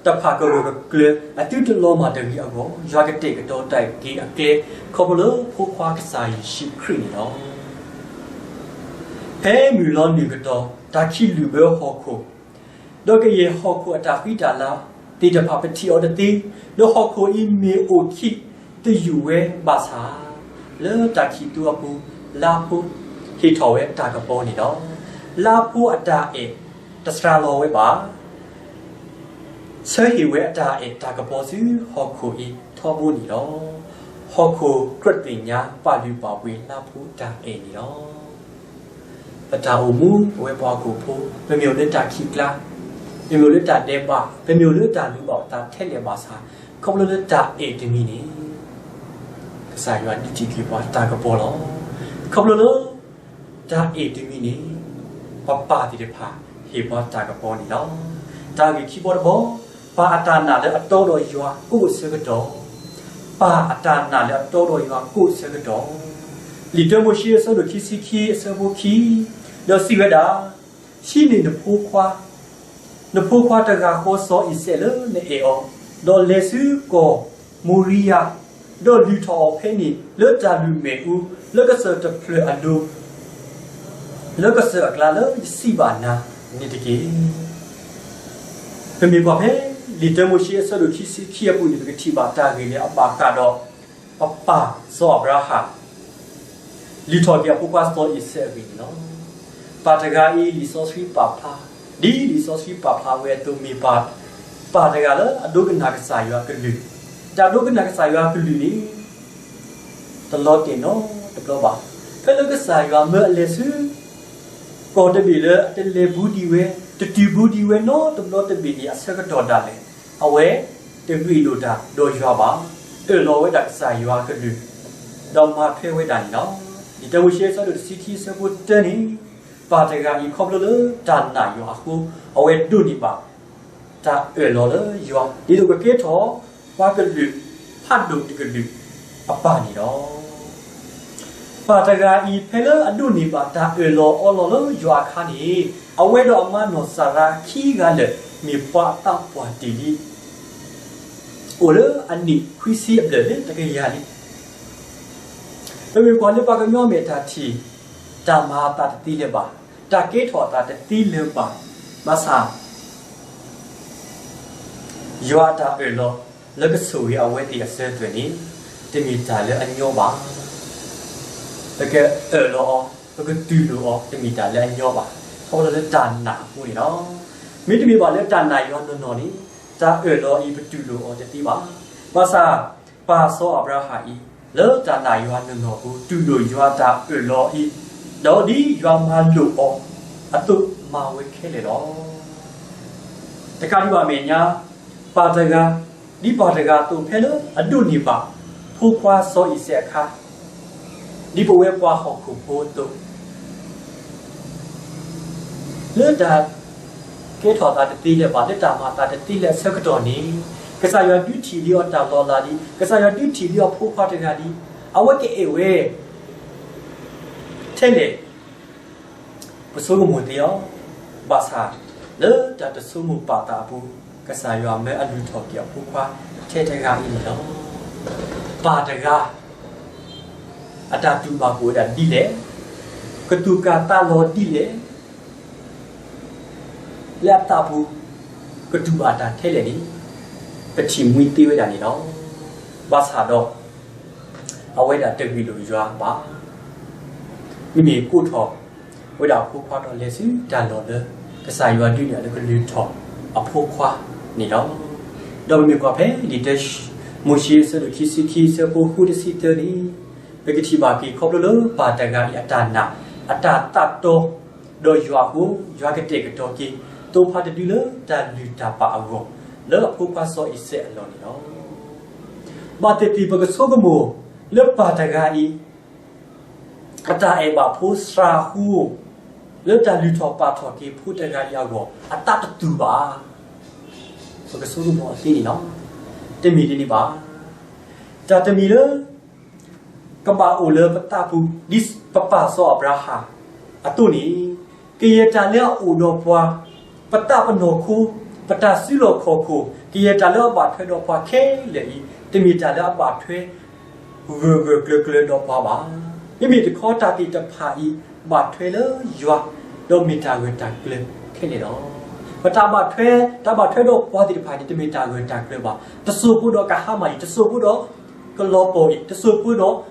တဖၣ်ကဂၢၢ်ကကျၢၤ အသုတလီၤမၢ်တဂ့ၤအဂီၢ်, ယွၤကတဲာ်ကတီၤတၢ်အုၣ်က့ၤအကျဲ ခီဖျိလၢဖိခွါကစၢ်ယ့ၣ်ၡူးခရံာ်န့ၣ်လီၤ. ဖဲမုၢ်လီၤနုာ်ကတီၢ် တၢ်ခံးလုာ်ဘၢဟီၣ်ခိၣ် ဒီးကယဲၢ်ဟီၣ်ခိၣ်အတၢ်ဃံတၢ်လၤသ့ၣ်တဖၣ် ပထံၣ်အီၤတသ့, ဒီးဟီၣ်ခိၣ်အံၤမ့ၢ်အိၣ်ခံးသယုၢ်ဝဲဘၣ်ဆၣ်, လၢတၢ်ခံးသူအပူၤ လါဖိဟ့ၣ်ထီၣ်ဝဲတၢ်ကပီၤန့ၣ်လီၤ. လါဖိအတၢ်အဲၣ်တစှၤလီၤဝဲဘၣ်. ဆၢဟ့ၣ်ဝဲအတၢ်အဲၣ်တၢ်ကပီၤဆူဟီၣ်ခိၣ်အံၤထီဘိန့ၣ်လီၤ. ဟီၣ်ခိၣ်ကြၢးသ့ၣ်ညါပာ်လုၢ်ပာ်ပှ့ၤလါဖိတၢ်အဲၣ်န့ၣ်လီၤ. ပတၢ်အိၣ်မူ ပဝဲပှၤဟီၣ်ခိၣ်ဖိ ပမ့ၢ်အိၣ်လၢတၢ်ခံးကျါ, ပမ့ၢ်အိၣ်လၢတၢ်ဒဲးဘး, ပမ့ၢ်အိၣ်လၢတၢ်လူၤဘၣ်ပသးထဲလဲၣ်ဘၣ်ဆၣ်, ခီဖျိလၢတၢ်အဲၣ်တမံၤန့ၣ် ကစၢ်ယွၤဒုးထံၣ်က့ၤပှၤတၢ်ကပီၤလီၤ. ခီဖျိလၢ တၢ်အဲၣ်တမံၤန့ၣ် ပပၢ်သ့ၣ်တဖၣ်ဟ့ၣ်ပှၤတၢ်ကပီၤန့ၣ်လီၤ. တၢ်ဂ့ၢ်ခံဘီတဘီ, ပၢ်အတၢ်နာ်လၢအတီဒီးယွၤကိးဆၢကတီၢ်, ပၢ်အတၢ်နာ်လၢအတီဒီးယွၤကိးဆၢကတီၢ်, လံာ်တၢမိၤၡ့အဆၢဒိၣ်ခံဆံခံအဆၢဖိခံ, ဒီးစံးဝဲဒၣ်, ဟံးန့ၢ်နဖိခွါ နဖိခွါတဂၤဃီစီၤအံၤစဲးလၢနအဲၣ်အီၤ, ဒီးလဲၤဆူကီၢ်မိၤရံယၤ, ဒီးလုၢ်ထီၣ်အီၤဖဲန့ၣ် လၢတၢ်လုၢ်မဲာ်အူ လၢကစၢၢ်တဖျၢၣ်အလိၤ, လၢကစၢၢ်အကျါလၢယစံးဘၣ်နၤန့ၣ်တက့ၢ်. ပမ့ၢ်ကွၢ်ဖဲ လံာ်တၢမိၤၡ့အဆၢဒိၣ်ခံဆံခံအပူၤန့ၣ် ပကထံၣ်ဘၣ်တၢ်ဂ့ၢ်လၢအဘၣ်ဃးဒီး ပပၢ်စီၤအၤဘြၤဟၣ် လုၢ်ထီၣ်က့ၤအဖိခွါစီၤအံၤစဲးအဂ့ၢ်န့ၣ်လီၤ. ပၢ်တဂၤအံၤ လံာ်စီဆှံပာ်ဖျါ, ဒ်လံာ်စီဆှံပာ်ဖျါဝဲအသိး မ့ၢ်ပၢ်, ပၢ်တဂၤလၢအဒိကနၣ်ကစၢ်ယွၤအကလုၢ်, တၢ်ဒိကနၣ်ကစၢ်ယွၤအကလုၢ်န့ၣ် တလီၤတဲာ်နီတဘျီဘၣ်. ဖဲလၢကစၢ်ယွၤမၢအလဲၤဆူ ကီၢ်တဘ့ၣ်လၢအတလဲၤဘူးဒံးဝဲ, တတုၤဘူးဒံးဝဲနီတဘျီတဘ့ၣ်န့ၣ် အဆၢကတီၢ်ဒၣ်လဲာ် အဝဲတဂ့ၢ်လိာ်တၢ်ဒီးယွၤဘၣ်, အၢၣ်လီၤဝဲဒၣ်ကစၢ်ယွၤအကလုၢ်, ဒီးမၤထွဲဝဲဒၣ်န့ၣ်လီၤ. လံာ်တၢမိၤၡ့အဆၢဒိၣ်တဆံခံအဆၢဖိတၢန့ၣ်, ပၢ်တဂၤအံၤခီဖျိလၢတၢ်နာ်ယွၤအဃိ, အဝဲဒိးန့ၢ်ဘၣ်တၢ်အၢၣ်လီၤလၢယွၤ ဒ်သိးကကဲထီၣ်ပှၤကလုာ်ဖးဒိၣ်တကလုာ်အပၢ်န့ၣ်လီၤ. ပၢ်တဂၤအံၤ ဖဲလၢအဒိးန့ၢ်ဘၣ်တၢ်အၢၣ်လီၤအီလီၤလၢယွၤအခါန့ၣ်, အဝဲဒီးအမါနီၢ်စၤရါခံဂၤလၢာ် မ့ၢ်ပှၤအသးပှၢ်တ့ၢ်လံ, အိၣ်လၢအနံၣ်ခွံဆံအဘျဲၣ်လၢတကယၤလံ. ပမ့ၢ်ကွၢ်လၢပှၤကညီမ့ၢ်တၢ်ထံၣ်, တၢ်မၤအသးတသ့လၢၤဘၣ်, တၢ်ကဲထီၣ်အသးတသ့လၢၤဘၣ်, ဘၣ်ဆၣ် ယွၤအတၢ်အၢၣ်လီၤလၢကဆိၣ်ဂ့ၤအဝဲသ့ၣ်အစၢၤသွဲၣ်န့ၣ်, တမ့ၢ်တၢ်လၢအညီဘၣ်. ပကအၢၣ်လီၤအီၤ, ပကတူၢ်လိာ်အီၤ တမ့ၢ်တၢ်လၢအညီဘၣ်, ခီဖျိလၢတၢ်နာ်အဃိန့ၣ်လီၤ. မ့တမ့ၢ်ဘၣ်လၢတၢ်နာ်ယွၤနီၢ်နီၢ်န့ၣ်, တၢ်အၢၣ်လီၤအံၤပတူၢ်လိာ်အီၤတသ့ဘၣ်. ဘၣ်ဆၣ် ပၢ်စီၤအၤဘြၤဟၣ်အံၤ လၢတၢ်နာ်ယွၤနီၢ်နီၢ်အဃိ တူၢ်လိာ်ယွၤတၢ်အၢၣ်လီၤအံၤ, ဒီးဒ်ယွၤမၤလိာ်အီၤအသိးမၤဝဲခဲလၢာ်လီၤ. တကးဒံးဘၣ်အမဲာ်ညါ, ပၢ်တဂၤ, ဒ်ပၢ်တဂၤအသိး ဖဲလၢအဒိးန့ၢ်ဘၣ် ဖိခွါစီၤအံၤစဲးအခါ, ဒ်ပဝဲပှၤဟီၣ်ခိၣ်ဖိအသိး လၢတၢ်ကဲထီၣ်သးတသ့လၢၤဘၣ်, လၢတၢ်မၤအသးတသ့လၢၤအဆၢကတီၢ်န့ၣ်, ကစၢ်ယွၤဒုးထံၣ်လံအီၤတၢ်လီၤလးလံ, ကစၢ်ယွၤဒုးထံၣ်လံအီၤဖိခွါတဂၤလံ, အဝဲကအဲၣ်ဝဲ ထဲလဲၣ်, ပဆိကမိၣ်သ့အီၤ, ဘၣ်ဆၣ်လၢတၢ်တဆိကမိၣ်ပာ်သးအပူၤ, ကစၢ်ယွၤမၢအလုၢ်ထီၣ်က့ၤအဖိခွါထဲတဂၤအံၤန့ၣ်လီၤ. ပၢ်တဂၤ အတၢ်တူၢ်ဘၣ်ကအိၣ်ဝဲဒၣ်ဒ်လဲၣ်, ကသူၣ်ကၢ်သးလီၤဒ်လဲၣ်, လၢအသးပူၤ ကတူၢ်ဘၣ်တၢ်ထဲလဲၣ်န့ၣ်, ပထံၣ်မှံသ့ဝဲဒၣ်န့ၣ်လီၤ. ဘၣ်ဆၣ်ဒီး အဝဲဒၣ်တဂ့ၢ်လိာ်ယွၤဘၣ်. မ့မ့ၢ်ကိးထီၣ်ဝဲဒၣ်အဖိခွါဒီးလဲၤဆူတၢ်လီၢ်လၢ ကစၢ်ယွၤဒုးန့ၢ်အီၤလၢကလုၢ်ထီၣ်အဖိခွါန့ၣ်လီၤ. ဒီးပမ့ၢ်ကွၢ်ဖဲလံာ်တၢ မိၤၡ့အဆၢဒိၣ်ခံဆံခံ အဆၢဖိဃုတဆံသၢန့ၣ်, ပကထံၣ်ဘၣ်က့ၤခီဖျိလၢပၢ်တဂၤအံၤအတၢ်နာ် အတၢ်သးတီ ဒီးယွၤအဃိ, ယွၤကတဲာ်ကတီၤက့ၤ သိဖါတဒုလၢတၢ်လုၢ်တၢ်ပာ်အဂီၢ် လၢအဖိခွါစီၤအံၤစဲးအလီၢ်န့ၣ်လီၤ. ဘၣ်သ့ၣ်သ့ၣ်ပကဆိကမိၣ်လၢပၢ်တဂၤအံၤ အတၢ်အဲၣ်ဘၣ်ဖိစှၤဃိ လၢတၢ်လုၢ်ထီၣ်ပာ်ထီၣ်က့ၤဖိတဂၤအံၤအဂီၢ် အသးတတူၢ်ဘၣ်. ပကဆိကမိၣ်အီၤသ့န့ၣ်လီၤ. တမ့ၢ်ဒ်န့ၣ်ဘၣ်. တၢ်တမံၤလၢ ကဘၣ်အိၣ်လၢပသးပူၤ ဒ်ပပၢ်စီၤအၤဘြၤဟၣ်အသိးန့ၣ်, ကယဲၢ်တၢ်လၢအအိၣ်ဒီးပှၤ, ပသးပနီၢ်ခိ, ပတၢ်စုလီၢ်ခီၣ်ခိၣ်, ကယဲၢ်တၢ်လၢအဘၣ်ထွဲဒီးပှၤခဲလၢာ်အံၤ တမ့ၢ်တၢ်လၢအဘၣ်ထွဲ ဂၢၢ်ဂၢၢ်ကျၢၤကျၢၤဒီးပှၤဘၣ်. မ့မ့ၢ်တခီတၢ်သ့ၣ်တဖၣ်အံၤ ဘၣ်ထွဲလၢယွၤ, ဒီးမ့ၢ်တၢ်ဂၢၢ်တၢ်ကျၢၤခဲလၢာ်လီၤ. ပတၢ်ဘၣ်ထွဲ, တၢ်ဘၣ်ထွဲဒီးပှၤသ့ၣ်တဖၣ်န့ၣ် တမ့ၢ်တၢ်ဂၢၢ်တၢ်ကျၢၤဘၣ်. တစိၢ်ဖိဒီးကဟါမၢ်အံၤ, တစိၢ်ဖိဒီးကလီၤပှီၢ်အံၤ, တစိၢ်ဖိဒီး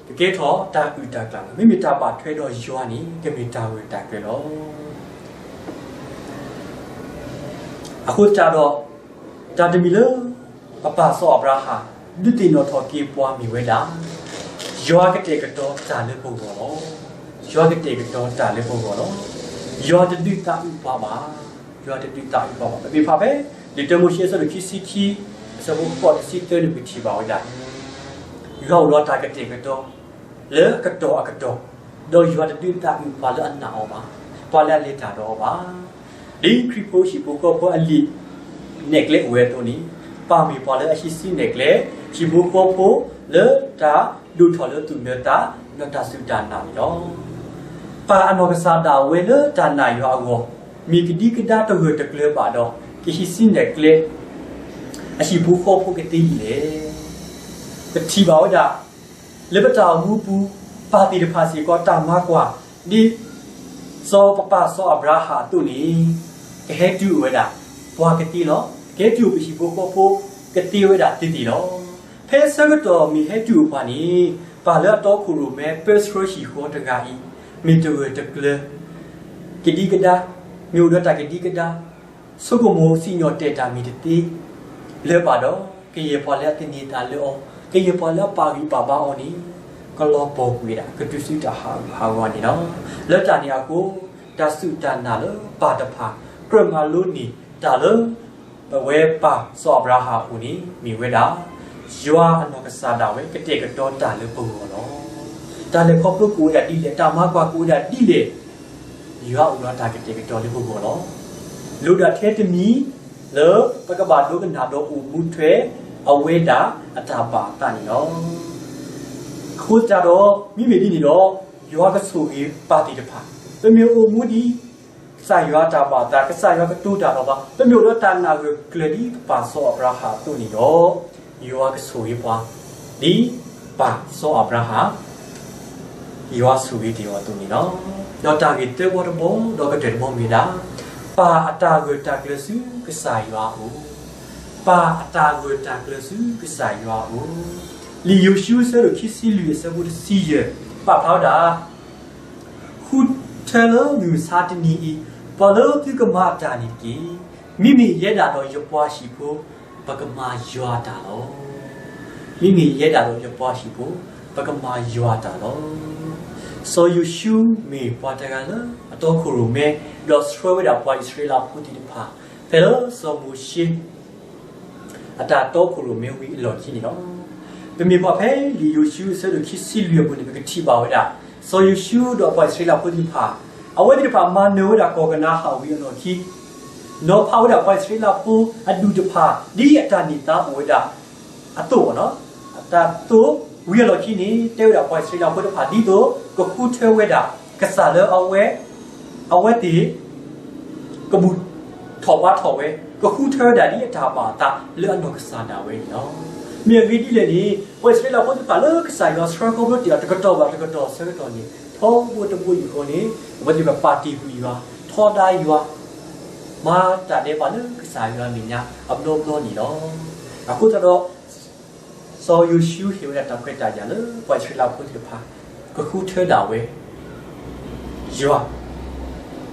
ကကဲထီၣ်တၢ်အုၣ်တၢ်ကျၢၤလီၤ. မ့မ့ၢ်တၢ်ဘၣ်ထွဲဒီးယွၤန့ၣ် ကမ့ၢ်တၢ်ဂၢၢ်တၢ်ကျၢၤလီၤ. အဃိသတးဒီး တၢ်တမံၤလၢ ပပၢ်စီၤအၤဘြၤဟၣ် ဒုးသ့ၣ်နီၣ်ထီၣ်က့ၤပှၤမ့ၢ်ဝဲဒၣ်, ယွၤကတဲာ်ကတီၤတၢ်လၢပဂီၢ်လီၤ. ယွၤကတဲာ်ကတီၤတၢ်လၢပဂီၢ်လီၤ. ယွၤတဒုးသးအုးပှၤဘၣ်. ယွၤတဒုးသးအုးပှၤဘၣ်. ပမ့ၢ်ဖးဖဲ လံာ်တၢမိၤၡ့အဆၢဒိၣ်ခံဆံခံ အဆၢဖိဃိးတဆံသၢန့ၣ် ပထံၣ်ဘၣ်ဝဲဒၣ် ယွၤအိၣ်ဒီးတၢ်ကတဲာ်ကတီၤ လၢအကတီၢ်အကတီၢ်, ဒီးယွၤတဒုးသးအုးပှၤလၢအနာ်အီၤဘၣ်, ပှၤလၢအလဲၤတၢ်ဒီးအီၤဘၣ်. ဒ်ခရံာ်ဖိဟံၣ်ဖိဃီဖိအလံာ် နဲၣ်ကျဲအိၣ်ဝဲအသိးန့ၣ်, ပၢ်မ့ၢ်ပှၤလၢအဟံးစုနဲၣ်ကျဲ ဟံၣ်ဖိဃီဖိလၢတၢ်ဒိၣ်ထီၣ်လၢသူၣ်လၢသး ဒီးတၢ်စူၢ်တၢ်နာ်န့ၣ်လီၤ. ပၢ်အနီၢ်ကစၢ်ဒၣ်ဝဲလၢတၢ်နာ်ယွၤအဂီၢ် မ့ၢ်ကဒံကဒါတဂၢၢ်တကျၢၤဘၣ်ဒီး ကဟံးစုနဲၣ်ကျဲ အဟံၣ်ဖိဃီဖိကသ့ဒ်လဲၣ်. ပထံၣ်ဘၣ်ဝဲဒၣ် လၢပတၢ်အိၣ်မူပူၤ ပၢ်သ့ၣ်တဖၣ်စ့ၢ်ကီးတၢ်မၤကွၢ် ဒ်စီၤပပၢ်စီၤအၤဘြၤဟၣ်အသိးန့ၣ် ကဟဲတုၤအိၣ်ဝဲဒၣ် ပှၤကသ့လီၤ. ကဟဲတုၤအိၣ်ပဟံၣ်ဖိဃီဖိ ကသ့ဝဲဒၣ်သ့သ့လီၤ. ဖဲဆၢကတီၢ်မ့ၢ်ဟဲတုၤအိၣ်ပှၤန့ၣ် ပၢ်လၢအတီခိၣ်ရိၣ်မဲ ပၢဆှၢဟံၣ်ဃီတဂၤအံၤ မ့ၢ်တဂၢၢ်တကျၢၤ ကဒံကဒါ, မ့ၢ်အိၣ်ဒီးတၢ်ကဒံကဒါ ဆိကမိၣ်စံၣ်ညီၣ်တဲာ်တၢ်မ့ၢ်တသ့လၢၤဘၣ်ဒီး ကယဲၢ်ပှၤလၢအသန့ၤသးလၢအီၤ, ကယဲၢ်ပှၤလၢအပာ်ဂံၢ်ပာ်ဘါအီၤန့ၣ် ကလီၤပှီၢ်ကွံာ်ဝဲဒၣ် ကတုၤဆူတၢ်ဟးဂူာ်ဟးဂီၤန့ၣ်လီၤ. လၢတၢ်န့ၣ်အဃိ တၢ်စူၢ်တၢ်နာ်လၢပၢ်တဖၣ် ကြၢးမၤလိန့ၢ်တၢ်လၢ ပဝဲပၢ်စီၤအၤဘြၤဟၣ်အအိၣ်န့ၣ် မ့ၢ်ဝဲဒၣ် ယွၤအနီၢ်ကစၢ်ဒၣ်ဝဲ ကတဲာ်ကတီၤတၢ်လၢပဂီၢ်လီၤ. တၢ်လဲၤခီဖျိကအိၣ်ဝဲဒၣ်ဒ်လဲၣ်, တၢ်မၤကွၢ်ကအိၣ်ဝဲဒၣ်ဒ်လဲၣ်, ယွၤအိၣ်ဒီးတၢ်ကတဲာ်ကတီၤလၢပဂီၢ်လီၤ. လိၣ်ဒၣ်ထဲတမံၤ လၢပကဘၣ်ဒိကနၣ်ဒီးအိၣ်မူထွဲ အဝဲဒၣ်အတၢ်ဘၣ်အသးန့ၣ်လီၤ. အဃိသတးဒီး မ့မ့ၢ်ဒ်န့ၣ်ဒီး ယွၤကဆိၣ်ဂ့ၤပၢ်သ့ၣ်တဖၣ်, ပမ့ၢ်အိၣ်မူဒ် ကစၢ်ယွၤအတၢ်ဘၣ်အသး, ကစၢ်ယွၤကတိၤတၢ်ဒီးပှၤ, ပမ့ၢ်အိၣ်ဒီးတၢ်နာ်ဂၢၢ်ကျၢၤဒ်ပၢ်စီၤအၤဘြၤဟၣ်အသိးန့ၣ်ဒီး, ယွၤကဆိၣ်ဂ့ၤပှၤ ဒ်ပၢ်စီၤအၤဘြၤဟၣ် ယွၤဆိၣ်ဂ့ၤတ့ၢ်အီၤအသိးန့ၣ်လီၤ. ဒီးတၢ်ဂ့ၢ်သၢဘီတဘီ ဒီးကတၢၢ်တဘီမ့ၢ်ဝဲဒၣ်, ပၢ်အတၢ်ဂၢၢ်တၢ်ကျၢၤဆူကစၢ်ယွၤအအိၣ်, ပၢ်အတၢ်ဂၢၢ်တၢ်ကျၢၤဆူကစၢ်ယွၤအအိၣ်. လံာ်ယိၤၡူအဆၢဒိၣ်ခံဆံလွံၢ်အဆၢဖိတဆံယဲၢ် ပာ်ဖျါဝဲဒၣ် ဃုထၢလၢမုၢ်မဆါတနံၤအံၤ, ပှၤလၢသုကမၤအတၢ်န့ၣ်တက့ၢ်. မ့မ့ၢ်ယဲဒၣ်ဒီးယပှၤဟံၣ်ဖိ, ပကမၤယွၤအတၢ်လီၤ. မ့မ့ၢ်ယဲဒၣ်ဒီးယပှၤဟံၣ်ဖိ, ပကမၤယွၤအတၢ်လီၤ. စီၤယိၤၡူမ့ၢ်ပှၤတဂၤလၢအတီခိၣ်ရိၣ်မဲ, ဒီးဆှၢဝဲဒၣ်ပှၤအံၣ်စရ့လးဖိသ့ၣ်တဖၣ် ဖဲလၢစီၤမိၤၡ့ အတၢ်တီခိၣ်ရိၣ်မဲဝံၤအလီၢ်ခံန့ၣ်လီၤ. ပမ့ၢ်ကွၢ်ဖဲလံာ်ယိၤၡူအဆၢဒိၣ်ခံဆံလွံၢ်အပူၤန့ၣ် ပကထံၣ်ဘၣ်ဝဲဒၣ် စီၤယိၤၡူဒီးပှၤအံၣ်စရ့လးဖိသ့ၣ်တဖၣ်, အဝဲသ့ၣ်တဖၣ်မၤနၢၤဝဲဒၣ်ကီၢ်ကနၤအၣ်ဝံၤအလီၢ်ခံ, နီၤဖးဝဲဒၣ်ပှၤအံၣ်စရ့လးဖိအဒူၣ်တဖၣ် ဒ်အတၢ်န့ၢ်သါအိၣ်ဝဲဒၣ်အသိး, အတၢ်သိးဝံၤအလီၢ်ခံန့ၣ် တဲဝဲဒၣ်ပှၤအံၣ်စရ့လးဖိတဖၣ် ဒ်သိးကဃုထၢဝဲဒၣ် ကစၢ်လၢအဝဲ အဝဲသ့ၣ် ကဘူၣ်ထီၣ်ဘါထီၣ်ဝဲ, ကဃုထၢဝဲဒၣ်ဒ်အတၢ်ဘၣ်အသးလၢအနီၢ်ကစၢ်ဒၣ်ဝဲန့ၣ်လီၤ. မ့ၢ်အဂ့ၢ်ဒ်လဲၣ်န့ၣ် ပှၤအံၣ်စရ့လးဖိသ့ၣ်တဖၣ်လၢကစၢ်ယွၤဆှၢခီဖျိတ့ၢ်အီၤတကတီၢ်ဘၣ်တကတီၢ်အဆၢကတီၢ်န့ၣ် ထီဘိတဘိယူၢ်ဃီန့ၣ် အဝဲသ့ၣ်တဖၣ်ပာ်တ့ၢ်ကွံာ်ယွၤ, ထီဒါယွၤ, မၤတၢ်ဒဲးဘးလၢကစၢ်ယွၤအမဲာ်ညါအဘျီဘျီန့ၣ်လီၤ. အဃိသတးဒီး စီၤယိၤၡူဟ့ၣ်ဝဲဒၣ်တၢ်ခွဲးတၢ်ယာ်လၢပှၤအံၣ်စရ့လးဖိသ့ၣ်တဖၣ် ကဃုထၢဒၣ်ဝဲ ယွၤ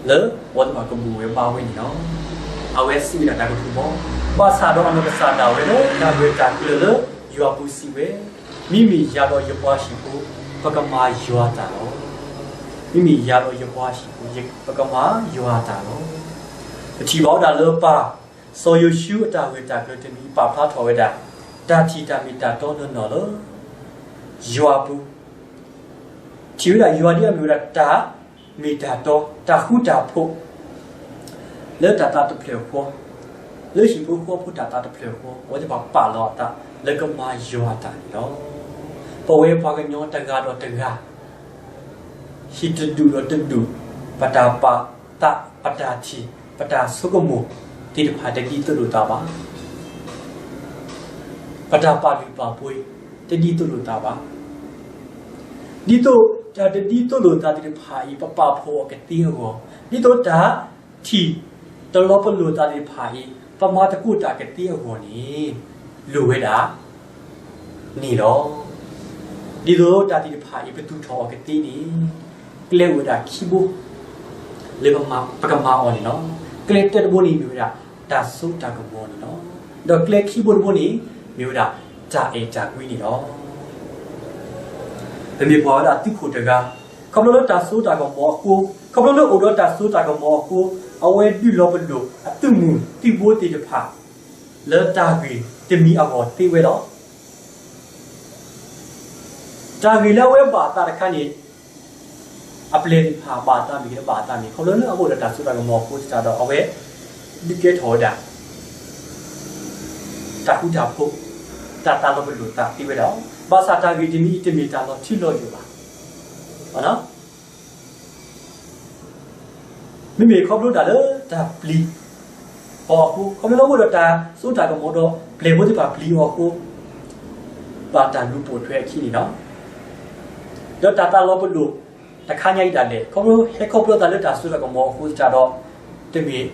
လၢအဝဲသ့ၣ်တဖၣ်ကဘူၣ်ဝဲဘါဝဲန့ၣ်လီၤ. အဝဲစံးဝဲဒၣ်တၢ်ကတိၤဘီ, ဘၣ်ဆၣ်ဒီးအနီၢ်ကစၢ်ဒၣ်ဝဲလၢတၢ်ဂၢၢ်တၢ်ကျၢၤလၢယွၤအပူၤစံးဝဲ, မ့မ့ၢ်ယၤဒီးယပှၤဟံၣ်ဖိ ပကမၤယွၤတၢ်လီၤ. မ့မ့ၢ်ယၤဒီးယပှၤဟံၣ်ဖိ ပကမၤယွၤတၢ်လီၤ. ပထံၣ်ဘၣ်ဝဲဒၣ်လၢပၢ်စီၤယိၤၡူအတၢ်ဂၢၢ်တၢ်ကျၢၤတမံၤ ပာ်ဖျါထီၣ်ဝဲဒၣ် တၢ်ထံၣ်တၢ်မ့ၢ်တၢ်တီနီၢ်နီၢ်လၢ ယွၤအပူၤ ထံၣ်ဝဲဒၣ်ယွၤဒ်အမ့ၢ်ဝဲဒၣ်တၢ်မ့ၢ်တၢ်တီ တၢ်ဃူတၢ်ဖိး လၢတၢ်သးတဖျၢၣ်ဃီ, လၢဟံၣ်ဖိဃီဖိတၢ်သးတဖျၢၣ်ဃီ အဝဲသ့ၣ်တဖၣ်ပာ်လီၤအသးလၢကမၤယွၤအတၢ်န့ၣ်လီၤ. ပဝဲပှၤကညီတဂၤဒီးတဂၤ ဟံၣ်တဒူၣ်ဒီးတဒူၣ် ပတၢ်ပာ်သး ပတၢ်ထံၣ် ပတၢ်ဆိကမိၣ်သ့ၣ်တဖၣ်တဒ်သိးလိာ်သးဘၣ်. ပတၢ်ပာ်လုၢ်ပာ်ပှ့ၤတဒ်သိးလိာ်သးဘၣ်. ဒ်သိးတၢ်တဒ်သိးလိာ်သးသ့ၣ်တဖၣ်အံၤ ပပာ်ဖှိၣ်အီၤကသ့အဂီၢ်, ဒ်သိးတၢ်ထံၣ်တလီၤပလိာ်သးသ့ၣ်တဖၣ်အံၤ ပမၤသကိးတၢ်ကသ့အဂီၢ်န့ၣ် လိၣ်ဝဲဒၣ် န့ၣ်လီၤ. ဒ်သိးတၢ်သ့ၣ်တဖၣ်အံၤ ပသူၣ်ထီၣ်အီၤကသ့န့ၣ် ကျဲအိၣ်ဝဲဒၣ်ခံဘိ လၢပကမၤအီၤန့ၣ်လီၤ. ကျဲတၢတဘိန့ၣ်မ့ၢ်ဝဲဒၣ် တၢ်စိတၢ်ကမီၤန့ၣ်လီၤ. ဒီးကျဲခံဘိတဘိန့ၣ် မ့ၢ်ဝဲဒၣ် တၢ်အဲၣ်တၢ်ကွံန့ၣ်လီၤ. ပမ့ၢ်ကွၢ်ဝဲဒၣ်သုးခိၣ်တဂၤ ခီဖျိလၢတၢ်စိတၢ်ကမီၤအဃိ, ခီဖျိလၢအိၣ်ဒီးတၢ်စိတၢ်ကမီၤအဃိ, အဝဲဒုးလီၤပလိာ်အသုးမုၢ်သံၣ်ဘိသ့ၣ်တဖၣ် လၢတၢ်ဂ့ၢ်တမံၤအဂီၢ်သ့ဝဲလီၤ. တၢ်ဂ့ၢ်လၢအဝဲဘၣ်အသးတခါန့ၣ် အပျဲၢ်သ့ၣ်တဖၣ်ဘၣ်အသးမ့ၢ်ဂ့ၤ တဘၣ်အသးမ့ၢ်ဂ့ၤ ခီဖျိလၢအအိၣ်ဒီးတၢ်စိတၢ်ကမီၤအဃိသတးဒီး အဝဲဒုးကဲထီၣ်ဝဲဒၣ် တၢ်ဃူတၢ်ဖိး, တၢ်သးလီၤပလိာ်သးသ့ဝဲဒၣ်လီၤ. ဘၣ်ဆၣ်တၢ်ဂ့ၢ်တမံၤအံၤ တမ့ၢ်တၢ်လီၤထူလီၤယိာ်ဘၣ်. မ့မ့ၢ်ခီဖျိဒၣ်လၢတၢ်ပျံၤအီၤအဃိ, ခီဖျိလၢအိၣ်ဒီးတၢ်စိတၢ်ကမီၤဒီး ပျဲၢ်ဖိသ့ၣ်တဖၣ်ပျံၤအီၤအဃိ, ဘၣ်တၢ်လူၤပိာ်ထွဲအခံန့ၣ်လီၤ. ဒီးတၢ်သးလီၤပလိာ်တခါညါအံၤဒၣ်လဲာ် ခီဖျိဟဲခီဖျိသးလၢတၢ်စိတၢ်ကမီၤအဃိသတးဒီး တမ့ၢ်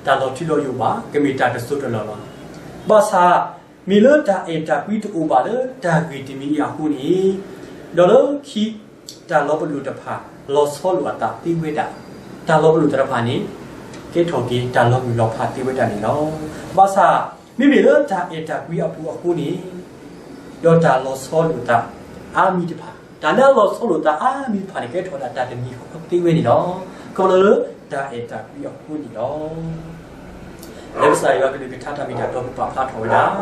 တၢ်လီၤထူလီၤယိာ်ဘၣ်, ကမ့ၢ်တၢ်တစိတလီၢ်လီၤ. ဘၣ်ဆၣ် မ့ၢ်လၢတၢ်အဲၣ်တၢ်ကွံတအိၣ်ဘၣ်လၢတၢ်ဂ့ၢ်တမံၤအံၤအဃိန့ၣ်, ဒီးလၢခံ တၢ်လီၤပလိာ်တဖၣ် လီၤဆီလိာ်အသးသ့ဝဲဒၣ်, တၢ်လီၤပလိာ်သ့ၣ်တဖၣ်န့ၣ် ကဲထီၣ်က့ၤတၢ်လီၤမုၢ်လီၤဖးသ့ဝဲဒၣ်န့ၣ်လီၤ. ဘၣ်ဆၣ် မ့မ့ၢ်လၢတၢ်အဲၣ်တၢ်ကွံအပူၤအဃိန့ၣ်, ဒီးတၢ်လီၤဆီလိာ်သးအါမံၤတဖၣ်, တၢ်လၢအလီၤဆီလိာ်သးအါမံၤတဖၣ်န့ၣ် ကဲထီၣ်ဝဲဒၣ်တၢ်တမံၤဃီသ့ဝဲန့ၣ်လီၤ. ခီဖျိလၢတၢ်အဲၣ်တၢ်ကွံအဃိန့ၣ်လီၤ. လၢကစၢ်ယွၤကလုၢ်ကထါတၢ်မ့ၢ်တၢ်တီပာ်ဖျါထီၣ်ဝဲဒၣ်,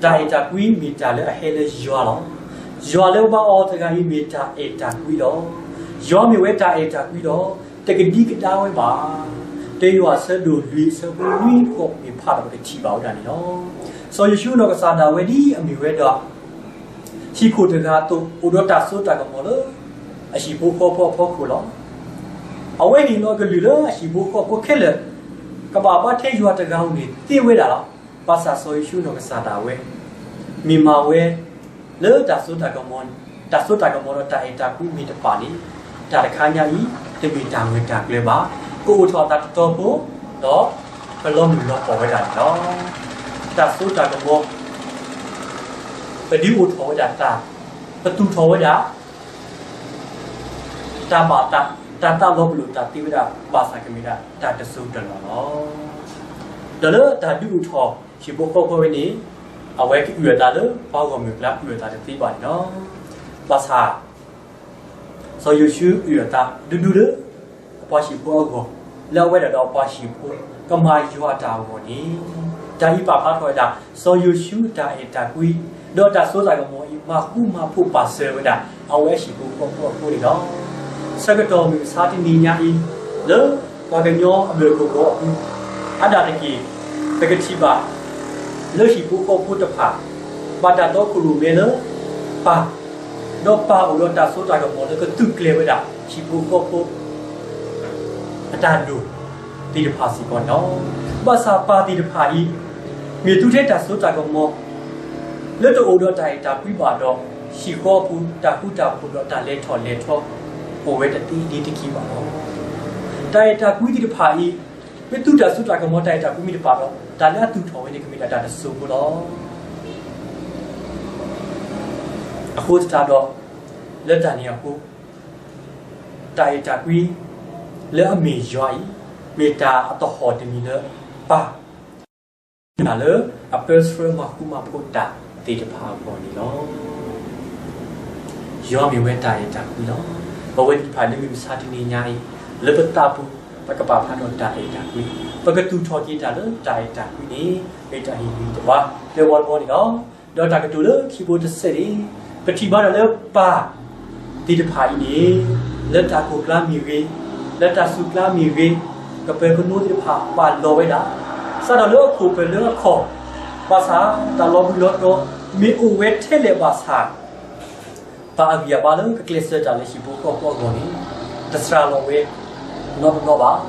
တၢ်အဲၣ်တၢ်ကွံမ့ၢ်တၢ်လၢအဟဲလၢယွၤလီၤ. ယွၤလၢအဘါအီၤတဂၤအံၤမ့ၢ်တၢ်အဲၣ်တၢ်ကွံလီၤ. ယွၤမ့ၢ်ဝဲတၢ်အဲၣ်တၢ်ကွံလီၤ. တကဒံကဒါဝဲဘၣ်. တယိၤဟၣ်အဆၢဒိၣ်လွံၢ်အဆၢဖိနွံဃိးမ့ၢ်ဖးဒီးပကထံၣ်ဘၣ်ဝဲဒၣ်န့ၣ်လီၤ. စီၤယိၤၡူနီၢ်ကစၢ်ဒၣ်ဝဲဒ်အမ့ၢ်ဝဲဒီး ဟံၣ်ခိၣ်တဂၤအသိး အိၣ်ဒီးတၢ်စိတၢ်ကမီၤလၢ အဟံၣ်ဖိဃီဖိအဖီခိၣ်လီၤ. အဝဲဟ့ၣ်လီၤအကလုၢ်လၢအဟံၣ်ဖိဃီဖိခဲလၢာ် ကဘၣ်ဘါထဲယွၤတဂၤဧိၤန့ၣ်သ့ဝဲဒၣ်လီၤ. ဘၣ်ဆၣ်စီၤယိၤၡူနီၢ်ကစၢ်ဒၣ်ဝဲ မ့ၢ်မၤဝဲ လၢတၢ်စိတၢ်ကမီၤ, တၢ်စိတၢ်ကမီၤဒီးတၢ်အဲၣ်တၢ်ကွံမ့ၢ်တဖၣ်န့ၣ် တၢ်တခါညါအံၤ တမ့ၢ်တၢ်ဂၢၢ်တၢ်ကျၢၤဘၣ်. ကအိၣ်ထီၣ်အသးတတီၤဖိ ဒီး ကလီၤမုၢ်လီၤပှီၢ်ဝဲဒၣ်န့ၣ်လီၤ. တၢ်စိတၢ်ကမီၤ ပဒုးအိၣ်ထီၣ်ဝဲဒၣ်တၢ်, ပသူၣ်ထီၣ်ဝဲဒၣ် တၢ်ဘၣ်သး, တၢ်သးလီၤပလိာ်တၢ်သ့ဝဲဒၣ် ဘၣ်ဆၣ်ကမ့ၢ်ဒၣ်တၢ်တစိၢ်တလီၢ်လီၤ. ဒီးလၢတၢ်ဒုးအိၣ်ထီၣ်ဟံၣ်ဖိဃီဖိဝဲန့ၣ် အဝဲကအုၣ်အသးလၢပှၤဂီၢ်မုၢ်အကျါ အုၣ်အသးတသ့ဘၣ်န့ၣ်လီၤ. ဘၣ်ဆၣ် စီၤယိၤၡူအုၣ်အသးဒူဒူလၢ အပှၤဟံၣ်ဖိအဂီၢ်, လၢအဝဲဒၣ်ဒီးအပှၤဟံၣ်ဖိ ကမၤယွၤအတၢ်အဂီၢ်န့ၣ်, တၢ်အံၤပာ်ဖျါထီၣ်ဝဲဒၣ် စီၤယိၤၡူအတၢ်အဲၣ်တၢ်ကွံ ဒီးတၢ်စိတၢ်ကမီၤအံၤ မၤဃူမၤဖိးပာ်စၢၤဝဲဒၣ် အဝဲဟံၣ်ဖိဃီဖိအဃိန့ၣ်လီၤ. ဆၢကတီၢ်မုၢ်မဆါတနံၤညါအံၤ လၢပှၤကညီအဘၢၣ်ကဝီၤအပူၤ အါဒၣ်တက့ၢ် ပကထံၣ်ဘၣ် လၢဟံၣ်ဖိဃီဖိတဖၣ် ဘၣ်တၢ်တီခိၣ်ရိၣ်မဲလၢ ပၢ်, ဒီးပၢ်အိၣ်ဒီးတၢ်စိတၢ်ကမီၤလၢကသုးကျဲၤဝဲဒၣ် ဟံၣ်ဖိဃီဖိ အတၢ်ဒိၣ်သ့ၣ်တဖၣ်စ့ၢ်ကီးန့ၣ်လီၤ. ဘၣ်ဆၣ်ပၢ်သ့ၣ်တဖၣ်အံၤ မ့ၢ်သူထဲတၢ်စိတၢ်ကမီၤ လၢတအိၣ်ဒီးတၢ်အဲၣ်တၢ်ကွံဘၣ်ဒီး ဟံၣ်ဃီအပူၤ တၢ်ဃူတၢ်ဖိးဒီးတၢ်လဲၤထီၣ်လဲၤထီ အိၣ်ဝဲတသ့ဒ့တက့ၢ်ဘၣ်လီၤ. တၢ်အဲၣ်တၢ်ကွံသ့ၣ်တဖၣ်အံၤ မ့ၢ်သူတၢ်စိတၢ်ကမီၤတၢ်အဲၣ်တၢ်ကွံမ့ၢ်တဖၣ်ဒီး တၢ်လၢအသူၣ်ထီၣ်ဝဲန့ၣ် ကမ့ၢ်ဒၣ်တၢ်တစိၢ်ဖိလီၤ. အဃိသတးဒီး လၢတၢ်န့ၣ်အဃိ တၢ်အဲၣ်တၢ်ကွံ လၢအမ့ၢ်ယွၤအံၤ မ့ၢ်တၢ်အသဟီၣ်တမံၤလၢ ပၢ် တၢ်လၢအပၢဆှၢမၤဃူမၤဖိးတၢ်သ့ၣ်တဖၣ်အဂီၢ်န့ၣ်လီၤ. ယွၤမ့ၢ်ဝဲတၢ်အဲၣ်တၢ်ကွံလီၤ. ပဝဲသ့ၣ်တဖၣ်လၢမုၢ်မဆါတနံၤညါအံၤ လၢပသးပူၤ ပကပာ်ဖျါထီၣ်တၢ်အဲၣ်တၢ်ကွံ, ပကသူၣ်ထီၣ်က့ၤတၢ်လၢတၢ်အဲၣ်တၢ်ကွံန့ၣ် မ့ၢ်တၢ်ဟ့ၣ်ဂံၢ်တဘါ လၢဝီတဘီန့ၣ်လီၤ. ဒီးတၢ်ကတိၤလၢခံဘိတစဲးန့ၣ် ပထံၣ်ဘၣ်ဒီးလၢပၢ်သ့ၣ်တဖၣ်အံၤန့ၣ် လၢတၢ်ကိၢ်ကျါမ့ၢ်ဂ့ၤ, လၢတၢ်စူၤကျါမ့ၢ်ဂ့ၤ, ကပၢၤကနိသ့ၣ်တဖၣ်ပာ်လီၤဝဲဒၣ်, စးထီၣ်လၢအခိၣ်ပၢၤလၢအခီၣ်, ဘၣ်ဆၣ်တၢ်လီၤဘှံးလီၤတီၤ မ့ၢ်အိၣ်ဝဲထဲလဲၣ်ဘၣ်ဆၣ် ပၢ်အဂံၢ်အဘါလၢကကျဲးစၢးတၢ်လၢဟံၣ်ဖိဃီဖိအဂီၢ်န့ၣ် တစှၤလီၤဝဲနီတဘျီဘၣ်.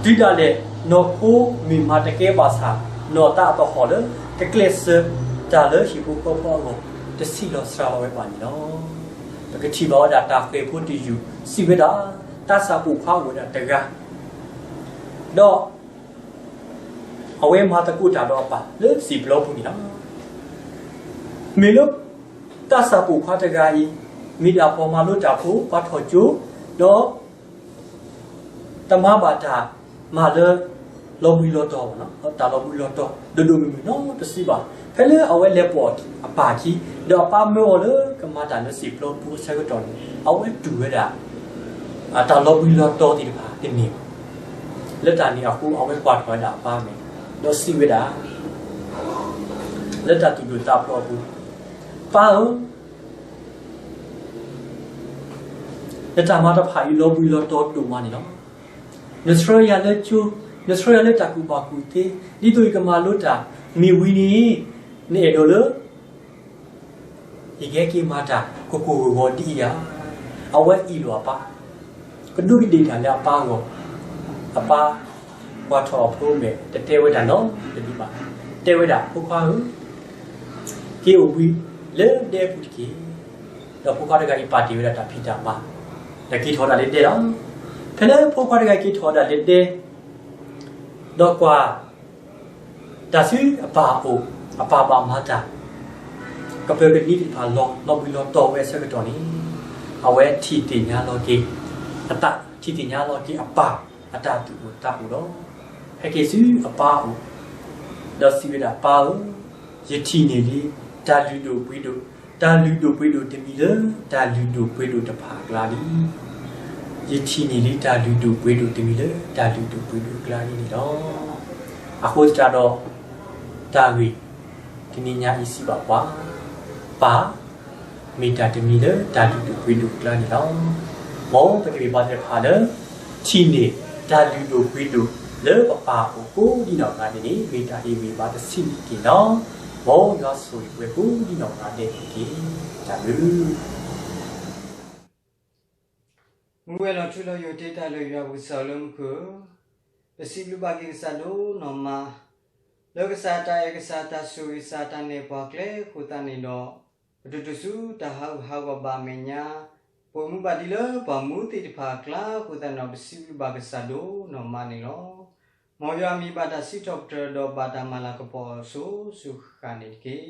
တုၤဒၣ်လဲာ် နီၢ်ခိမ့ၢ်မၤတကဲဘၣ်ဆၣ် နီၢ်သးအသဟီၣ်လၢ ကကျဲးစၢးတၢ်လၢဟံၣ်ဖိဃီဖိအဂီၢ် တဆံးလီၤစှၤလီၤဝဲဘၣ်န့ၣ်လီၤ. ပကထံၣ်ဘၣ်ဝဲဒၣ်တၢ်ဃဲၤဖိတယုၢ် စံးဝဲဒၣ်, တၢ်ဆၣ်ပိာ်ခွါအိၣ်ဝဲဒၣ်တဂၤ ဒီး အဝဲမၤသကိးတၢ်ဒီးအပၢ်လၢစံာ်ပျီပူၤန့ၣ်လီၤ. မ့ၢ်လၢ တၢ်ဆၣ်ပိာ်ခွါတဂၤအံၤ မ့ၢ်ဒၣ်ပှၤမၤလိတၢ်ဖိ ပှၤထီၣ်ကၠိ, ဒီး တမၤဘၣ်တၢ်မၤလၢ လီၤဘှံးလီၤတီၤ, တၢ်လီၤဘှံးလီၤတီၤ ဒိၣ်ဒိၣ်မုၢ်မုၢ်နီတစုဘၣ်. ဖဲလၢအဝဲလဲၤပိာ်အပၢ်အခံ ဒီးအပၢ်မၢအီၤလၢကမၤတၢ်လၢစံာ်ပျီပူၤအဆၢကတီၢ်န့ၣ် အဝဲတူၢ်ဝဲဒၣ် တၢ်လီၤဘှံးလီၤတီၤသ့ၣ်တဖၣ်တန့ၢ်ဘၣ်. လၢတၢ်န့ၣ်အဃိ အဝဲကွၢ်ထီၣ်ဝဲဒၣ်အပၢ်အမဲာ် ဒီးစံးဝဲဒၣ် လၢတၢ်သူၣ်ဒိၣ်သးဖျိးအပူၤ, ပၢ်ဧၢ, နတၢ်မၤတဖၣ်အံၤ လီၤဘှံးလီၤတီၤဒိၣ်မးန့ၣ်လီၤ. နဆှၢယၤလၢကၠိ, နဆှၢယၤလၢတၢ်ကူၣ်ဘၣ်ကူၣ်သ့, ဒ်သိးယကမၤလိတၢ်, မ့ၢ်ဝံၤန့ၣ် နအဲၣ်ဒိးလၢ ယကဟဲက့ၤမၤတၢ် ကိၢ်ကိၢ်ဂီၤဂီၤဒ်အံၤဧါ. အဝဲအ့ၣ်လိာ်အပၢ်, ကဒူးကဒ့ၣ်တၢ်လၢအပၢ်အဂီၢ်, အပၢ်ကွၢ်ထီၣ်အဖိအမဲာ် တတဲဝဲဒၣ်နီတမံၤဘၣ်, တဲဝဲဒၣ် ဖိခွါဧၢ, က့ၤအိၣ်ဘှံးလၢဒဲပူၤတက့ၢ်. ဒီးဖိခွါတဂၤအံၤပာ်တ့ၢ်ဝဲဒၣ်တၢ်ဖံးတၢ်မၤ, ဒီးက့ၤထီၣ်ဒၣ်လၢဒဲလီၤ. ဖဲလၢဖိခွါတဂၤက့ၤထီၣ်ဒၣ်လၢဒဲ ဒီးကွၢ် တၢ်ဆူအပၢ်အအိၣ်, အပၢ်ဘၣ်မၤတၢ် ကပၢၤကနံၤသ့ၣ်တဖၣ်လီၤ, လီၤဘှံးလီၤတီၤဝဲအဆၢကတီၢ်န့ၣ်, အဝဲထံၣ်သ့ၣ်ညါလီၤက့ၤ, အသးထံၣ်သ့ၣ်ညါလီၤက့ၤအပၢ်အတၢ်သူၣ်အိၣ်သးအိၣ်ဒီး, ဟဲက့ၤဆူအပၢ်အအိၣ်, ဒီးစံးဝဲဒၣ် ပၢ်ဧၢ, ယထံၣ်န့ၢ်လံ တၢ်လုၢ်ဒိၣ်ပှ့ၤဒိၣ်, တၢ်လုၢ်ဒိၣ်ပှ့ၤဒိၣ်တမံၤလၢ တၢ်လုၢ်ဒိၣ်ပှ့ၤဒိၣ်တဖၣ်အကျါလံ. ယထံၣ်န့ၢ်လံ တၢ်လုၢ်ဒိၣ်ပှ့ၤဒိၣ်တမံၤလၢ တၢ်လုၢ်ဒိၣ်ပှ့ၤဒိၣ်အကျါလံန့ၣ်လီၤ. အဃိသတးဒီး တၢ်ဂ့ၢ်တနံၤညါအံၤစံးဘၣ်ပှၤ, ပၢ် မ့ၢ်တၢ်တမံၤလၢတၢ်လုၢ်ဒိၣ်ပှ့ၤဒိၣ်အကျါန့ၣ်လီၤ. မ်ပကမ့ၢ်ပှၤသ့ၣ်တဖၣ်လၢ ထံၣ်န့ၢ်တၢ်လုၢ်ဒိၣ်ပှ့ၤဒိၣ်လၢပပၢ်အအိၣ်ကိးဒ်နီၢ်ဂၤဒဲးန့ၣ် မ့ၢ်တၢ်ဟ့ၣ်ဂံၢ်ဘါတဆံးန့ၣ်တက့ၢ်လီၤ. မ်ယွၤဆိၣ်ဂ့ၤပှၤကိးဒ်နီၢ်ဂၤဒဲးန့ၣ်တက့ၢ်. တၢ်ဘျုး မူဝဲလီၤထူလီၤယိာ်တ့ၢ်တၢ်လၢယွၤပကစၢ်လၢမူခိၣ်ဧၢ, ပစံးဘျုးဘၣ်က့ၤကစၢ်ဒိၣ်နီၢ်မး လၢကစၢ်တၢ်အဲၣ် ကစၢ်တၢ်ဆိၣ်ဂ့ၤ ကစၢ်တၢ်နဲၣ်ပှၤကျဲအဃိသတးန့ၣ်ဒီး, ပတုၤတုၤဆူတၢ်ဟးဂူာ်ဟးဂီၤဘၣ်အမဲာ်ညါ, ပအိၣ်မူဘၣ်ဒ်လၢပှၤမူသ့ၣ်တဖၣ်အကျါအဃိသတးန့ၣ်ဒီး ပစံးဘျုးဘၣ်ကစၢ်ဒိၣ်နီၢ်မးန့ၣ်လီၤ. မ်ယွၤအမံၤဘၣ်တၢ်စံးထီၣ်ပတြၢၤဒီးဘၣ်တၢ်မၤလၤကပီၤအီၤအစိၤစိၤဃၣ်ဃၣ်န့ၣ်တက့ၢ်.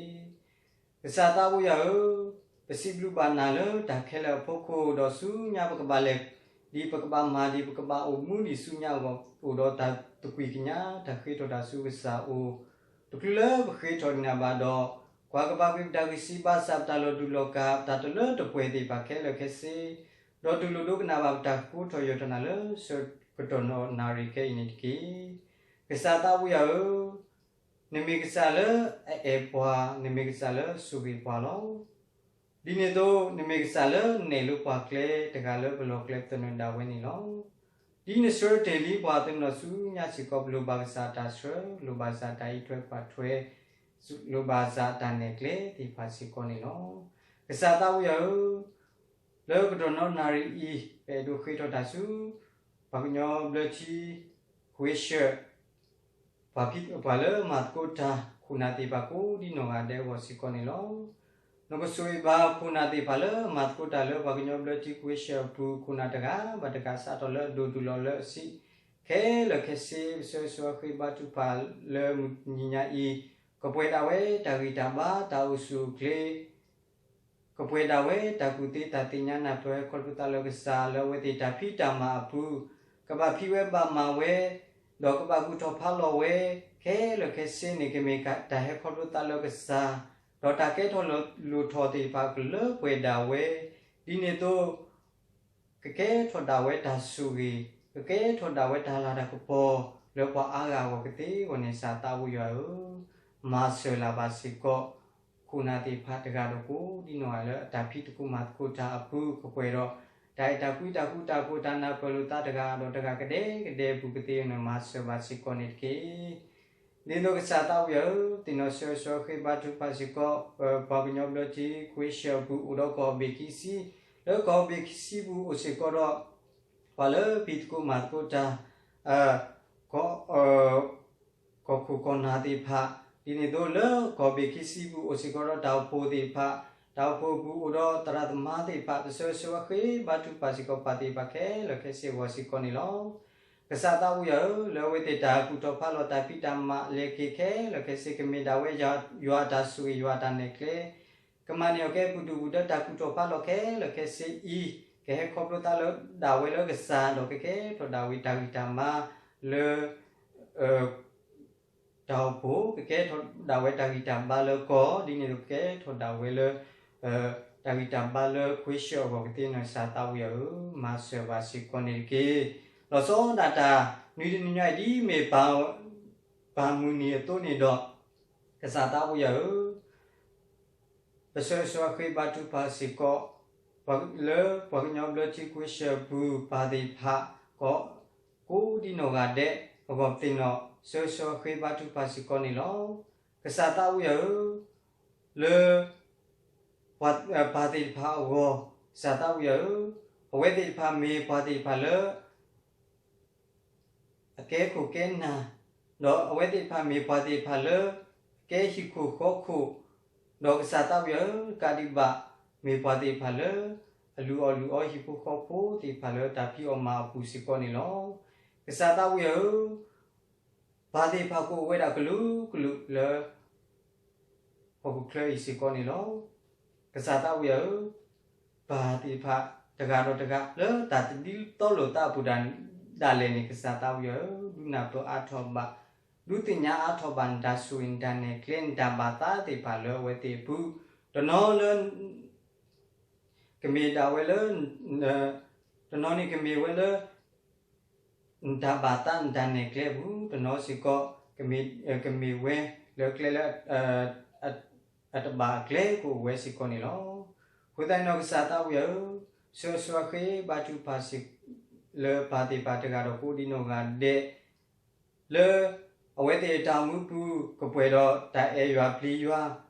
ကစၢ်သးဝံယွၤဧၢ, ပစံးဘျုးဘၣ်နၤလၢတၢ်ခဲလၢာ်အဖီခိၣ်, ဒီးဆူညါပကဘၣ်လဲၤဒံး ပကဘၣ်မၤဒံး ပကဘၣ်အိၣ်မူဒံးဆူညါအဂီၢ် အိၣ်ဒီးတၢ်သကွံာ်ကညး တၢ်ဃ့ထီၣ်တၢ်ဆူကစၢ်အအိၣ်, တချုးလၢပဃ့ထီၣ်န့ၢ်နၤဘၣ်ဒီး, ကွၢ်ကဘၣ်ကွံာ်ပတၢ်ဂံၢ်စၢ်ဘါစၢ် ပတၢ်လီၤတူာ်လီၤကာ် ပတၢ်တလၢတပှဲၤသ့ၣ်တဖၣ်ခဲလၢာ်ခဲဆ့, ဒီးတူၢ်လိာ်ဒိကနၣ်ဘၣ်ပတၢ်ဃူထီၣ်ယိာ်ထီၣ်နၤလၢဆၢကတီၢ်နၣ်ရံၣ်ခဲအံၤန့ၣ်တက့ၢ်. ကစၢ်သးဝံယွၤဧၢ, နမ့ၢ်ကစၢ်လၢအအဲၣ်ပှၤ, နမ့ၢ်ကစၢ်လၢဆိၣ်ဂ့ၤပှၤလီၤ. ဒ်န့ၣ်အသိး နမ့ၢ်ကစၢ်လၢနဲၣ်လိပှၤကျဲ တဂၤလၢပလီၢ်ကျဲပသနၢၣ်ဒၣ်ဝဲန့ၣ်လီၤ. ဒ်နဆှၢတ့ၢ်လံပှၤသနၢၣ်ဆူညါစ့ၢ်ကီး ပလိၣ်ဘၣ်ကစၢ်တၢ်ဆှၢ, လိၣ်ဘၣ်ကစၢ်တၢ်အံးထွဲကွၢ်ထွဲ, လိၣ်ဘၣ်ကစၢ်တၢ်နဲၣ်ကျဲသ့ၣ်တဖၣ်စ့ၢ်ကီးန့ၣ်လီၤ. ကစၢ်သးဝံယွၤဧၢ, လၢကတီၢ်နီၣ်နၣ်ရံၣ်အံၤ ပအဲၣ်ဒိးဃ့ထီၣ်တၢ်ဆူ ပှၤကညီဘျၢထံ ကွ့ၢ်ဆၢၣ် ပှၤလၢမၤသကိးတၢ်ခိၣ်နၢ်သ့ၣ်တဖၣ်ကိးဒ်နီၢ်ဂၤဒဲးအဂီၢ်စ့ၢ်ကီးန့ၣ်လီၤ. နကဆိၣ်ဂ့ၤဘၣ်ခိၣ်နၢ်သ့ၣ်တဖၣ်လၢမၤသကိးတၢ်လၢပှၤကညီဘျၢထံကွ့ၢ်ဆၢၣ်အပူၤ ခိၣ်နၢ်တဂၤဘၣ်တဂၤ စးထီၣ်လၢအဒိၣ်တုၤလီၤလၢအဆံး ခဲလၢာ်ခဲဆ့ ပဆၢဂ့ၤဆၢဝါဃ့ဘါထုကဖၣ်လၢမုၢ်တနံၤညါအံၤ ကပှဲၤဒၣ်ဝဲတၢ်ဂံၢ်တၢ်ဘါတၢ်အိၣ်ဆူၣ်အိၣ်ချ့ ကပှဲၤဒၣ်ဝဲတၢ်ကူၣ်သ့တၢ်သ့ၣ်ညါနၢ်ပၢၢ်ဟဲခီဖျိသးလၢကစၢ် လၢအဝဲသ့ၣ်တၢ်ဖံးတၢ်မၤအပူၤ ကဘၣ်ဖံးဝဲဘၣ်မၤဝဲ ဒီးကဘၣ်ကူၣ်ထီၣ်ဖးလီၤဝဲ ခဲလၢာ်ခဲဆ့န့ၣ် ကမ့ၢ်တၢ်ဟဲခီဖျိသးလၢကစၢ် ဒီးတၢ်ကဲထီၣ်လိၣ်ထီၣ်သ့ၣ်တဖၣ်ကလၢပှဲၤဒၣ်ဝဲ ဒ်န့ၣ်အသိး ကကဲထီၣ်ဒၣ်ဝဲတၢ်ဆိၣ်ဂ့ၤ ကကဲထီၣ်ဒၣ်ဝဲတၢ်လၤတၢ်ကပီၤ လၢပှၤအါဂၤအဂီၢ်ကသ့အဂီၢ်န့ၣ် ကစၢ်သးဝံယွၤဧၢ, မၤစၢၤလၢ်ဘၣ်စ့ၢ်ကီး ခိၣ်နၢ်သ့ၣ်တဖၣ်တဂၤဒီးကိးဒ်နီၢ်ဂၤလၢအတၢ်ဖံးသကိးမၤသကိးတၢ်အပူၤ ကပှဲၤဒီး တၢ်အဲၣ်တၢ်ကွံတၢ်ဃူတၢ်ဖိးတၢ်နၢ်ပၢၢ်လိာ်သးတဂၤဒီးတဂၤကဒဲကဒဲအပူၤကသ့အဂီၢ်န့ၣ် မၤစၢၤဘၣ်စ့ၢ်ကီးန့ၣ်တက့ၢ်. ဒ်သိးကစၢ်သးဝံယွၤဧၢ, သ့ၣ်နီၣ်ဆၢဂ့ၤဆၢဝါဃ့ဘါထုကဖၣ်စ့ၢ်ကီး ပှၤကညီဘျၢထံကွ့ၢ်ဆၢၣ်အပူၤ အိၣ်ဒီးကီၢ်ဘ့ၣ်ခံဆံ, လၢကီၢ်ဘ့ၣ်ခံဆံပူၤအိၣ်စ့ၢ်ကီးဒီး ပှၤလၢဖံးသကိးမၤသကိးတၢ် ကီၢ်ခိၣ်ကီၢ်နၢ်သ့ၣ်တဖၣ်, ဒ်န့ၣ်အသိးလၢကီၢ်ဘ့ၣ်ခံဆံပူၤအိၣ်စ့ၢ်ကီးဒီးတၢ်အိၣ်ဖှိၣ်သ့ၣ်တဖၣ်, တၢ်အိၣ်ဖှိၣ်အပူၤအိၣ်ဒီးသရၣ်သမါသ့ၣ်တဖၣ်, ပဆၢဂ့ၤဆၢဝါဃ့ဘါထုကဖၣ်စ့ၢ်ကီးပှၤသ့ၣ်တဖၣ်ခဲလၢာ်ခဲဆ့အဂီၢ်စ့ၢ်ကီးန့ၣ်လီၤ. ကစၢ်သးဝံယွၤဧၢ, လၢအဝဲသ့ၣ်တၢ်ကူၣ်ထီၣ်ဖးလီၤတၢ်ဖံးတၢ်မၤလဲၤက့ၤခဲလၢာ်ခဲဆ့ ကမ့ၢ်ဒၣ်ဝဲယွၤအတၢ်ဆိၣ်ဂ့ၤ ယွၤအတၢ်နဲၣ်ကျဲ ကမၤန့ၢ်အီၤကဲပူၤဒုၣ်ပူၤဒါ တၢ်ကူၣ်ထီၣ်ဖးလီၤခဲလၢာ်ခဲဆ့အံၤ ကဟဲခီဖျိသးလၢဒၣ်ဝဲလၢကစၢ် ဒီးကကဲထီၣ်ဒၣ်ဝဲတၢ်ဂံၢ်တၢ်ဘါလၢ တၢ်အိၣ်ဖှိၣ် ကကဲထီၣ်ဒၣ်ဝဲတၢ်ဂံၢ်တၢ်ဘါလၢကီၢ် ဒ်န့ၣ်ဒီးကကဲထီၣ်ဒၣ်ဝဲလၢ တၢ်ဂံၢ်တၢ်ဘါလၢကွ့ၢ်ဆၢၣ်အဂီၢ်ကသ့န့ၣ် ကစၢ်သးဝံယွၤဧၢ, မၤစၢၤဘၣ်စ့ၢ်ကီးန့ၣ်တက့ၢ်. လီၤဆီဒၣ်တၢ် နွံတနံၤညါအံၤ ဒ်မ့ၢ်ပၢ်မုၢ်နံၤအသိးန့ၣ်ဒီး ကစၢ်သးဝံယွၤဧၢ ပဆၢဂ့ၤဆၢဝါဃ့ဘါထုကဖၣ်စ့ၢ်ကီး လၢပှၤကညီဘျၢထံကွ့ၢ်ဆၢၣ်အပူၤ ပၢ်သ့ၣ်တဖၣ် ကိးဒ်နီၢ်ဂၤဒဲးအဂီၢ် ပသ့ၣ်နီၣ်ဆၢဂ့ၤဆၢဝါဃ့ဘါထုကဖၣ်စ့ၢ်ကီးန့ၣ်လီၤ. ကစၢ်သးဝံယွၤဧၢ, လၢ ပၢ်သ့ၣ်တဖၣ်အဂီၢ် ကစၢ်သးဝံယွၤဧၢ, အဝဲသ့ၣ်တဖၣ်မ့ၢ်ပှၤသ့ၣ်တဖၣ်လၢ အကဲခိၣ်ကဲနၢ်, ဒီးအဝဲသ့ၣ်တဖၣ်မ့ၢ်ပှၤသ့ၣ်တဖၣ်လၢ ကဲဟံၣ်ခိၣ်ဃီခိၣ်, ဒီးကစၢ်သးဝံယွၤဧၢ, တကးဒံးဘၣ် မ့ၢ်ပှၤသ့ၣ်တဖၣ်လၢ အလုၢ်အီၣ်လုၢ်အီဟံၣ်ဖိဃီဖိသ့ၣ်တဖၣ်လၢတၢ်ဖံးအီၣ်မၤအီၣ်အပူၤစ့ၢ်ကီးန့ၣ်လီၤ. ကစၢ်သးဝံယွၤဧၢ, ပၢ်သ့ၣ်တဖၣ်ကအိၣ်ဝဲဒၣ်ကလုာ်ကလုာ်လၢ ဟီၣ်ခိၣ်ချၢအံၤစ့ၢ်ကီးန့ၣ်လီၤ. ကစၢ်သးဝံယွၤဧၢ, ပၢ်သ့ၣ်တဖၣ်တဂၤဒီးတဂၤ လၢတၢ်တဒ်သိးလိာ်သးအပူၤဒၣ်လဲာ်န့ၣ် ကစၢ်သးဝံယွၤဧၢ, ဒုးနၢ်ပၢၢ်အါထီၣ်ဘၣ်, ဒုးသ့ၣ်ညါအါထီၣ်ဘၣ်နတၢ်ဆိၣ်ဂ့ၤ နတၢ်နဲၣ်ကျဲ နတၢ်ဘၣ်သးသ့ၣ်တဖၣ်လၢအဝဲသ့ၣ်အပူၤ, တနီၤလၢ ကမ့ၢ်ဒၣ်ဝဲလၢ တနီၤန့ၣ်ကမ့ၢ်ဝဲလၢ နတၢ်ဘၣ်သးနတၢ်နဲၣ်ကျဲအပူၤ, တနီၤစ့ၢ်ကီး ကမ့ၢ်ဝဲလၢကျဲလၢ အတဘၣ်အကျဲကအိၣ်ဝဲစ့ၢ်ကီးန့ၣ်လီၤ. အဃိသတးန့ၣ်ဒီးကစၢ်သးဝံၣ်ဧၢ, ဆှၢဆှၢဃ့ဘါထုကဖၣ်စ့ၢ် လၢပၢ်သ့ၣ်တဖၣ်တဂၤဒီးကိးဒံနီၢ်ဂၤဒဲး လၢအဝဲသ့ၣ်အတၢ်အိၣ်မူပူၤ ကပှဲၤဒီးတၢ်အဲၣ်ယွၤပျံၤယွၤ,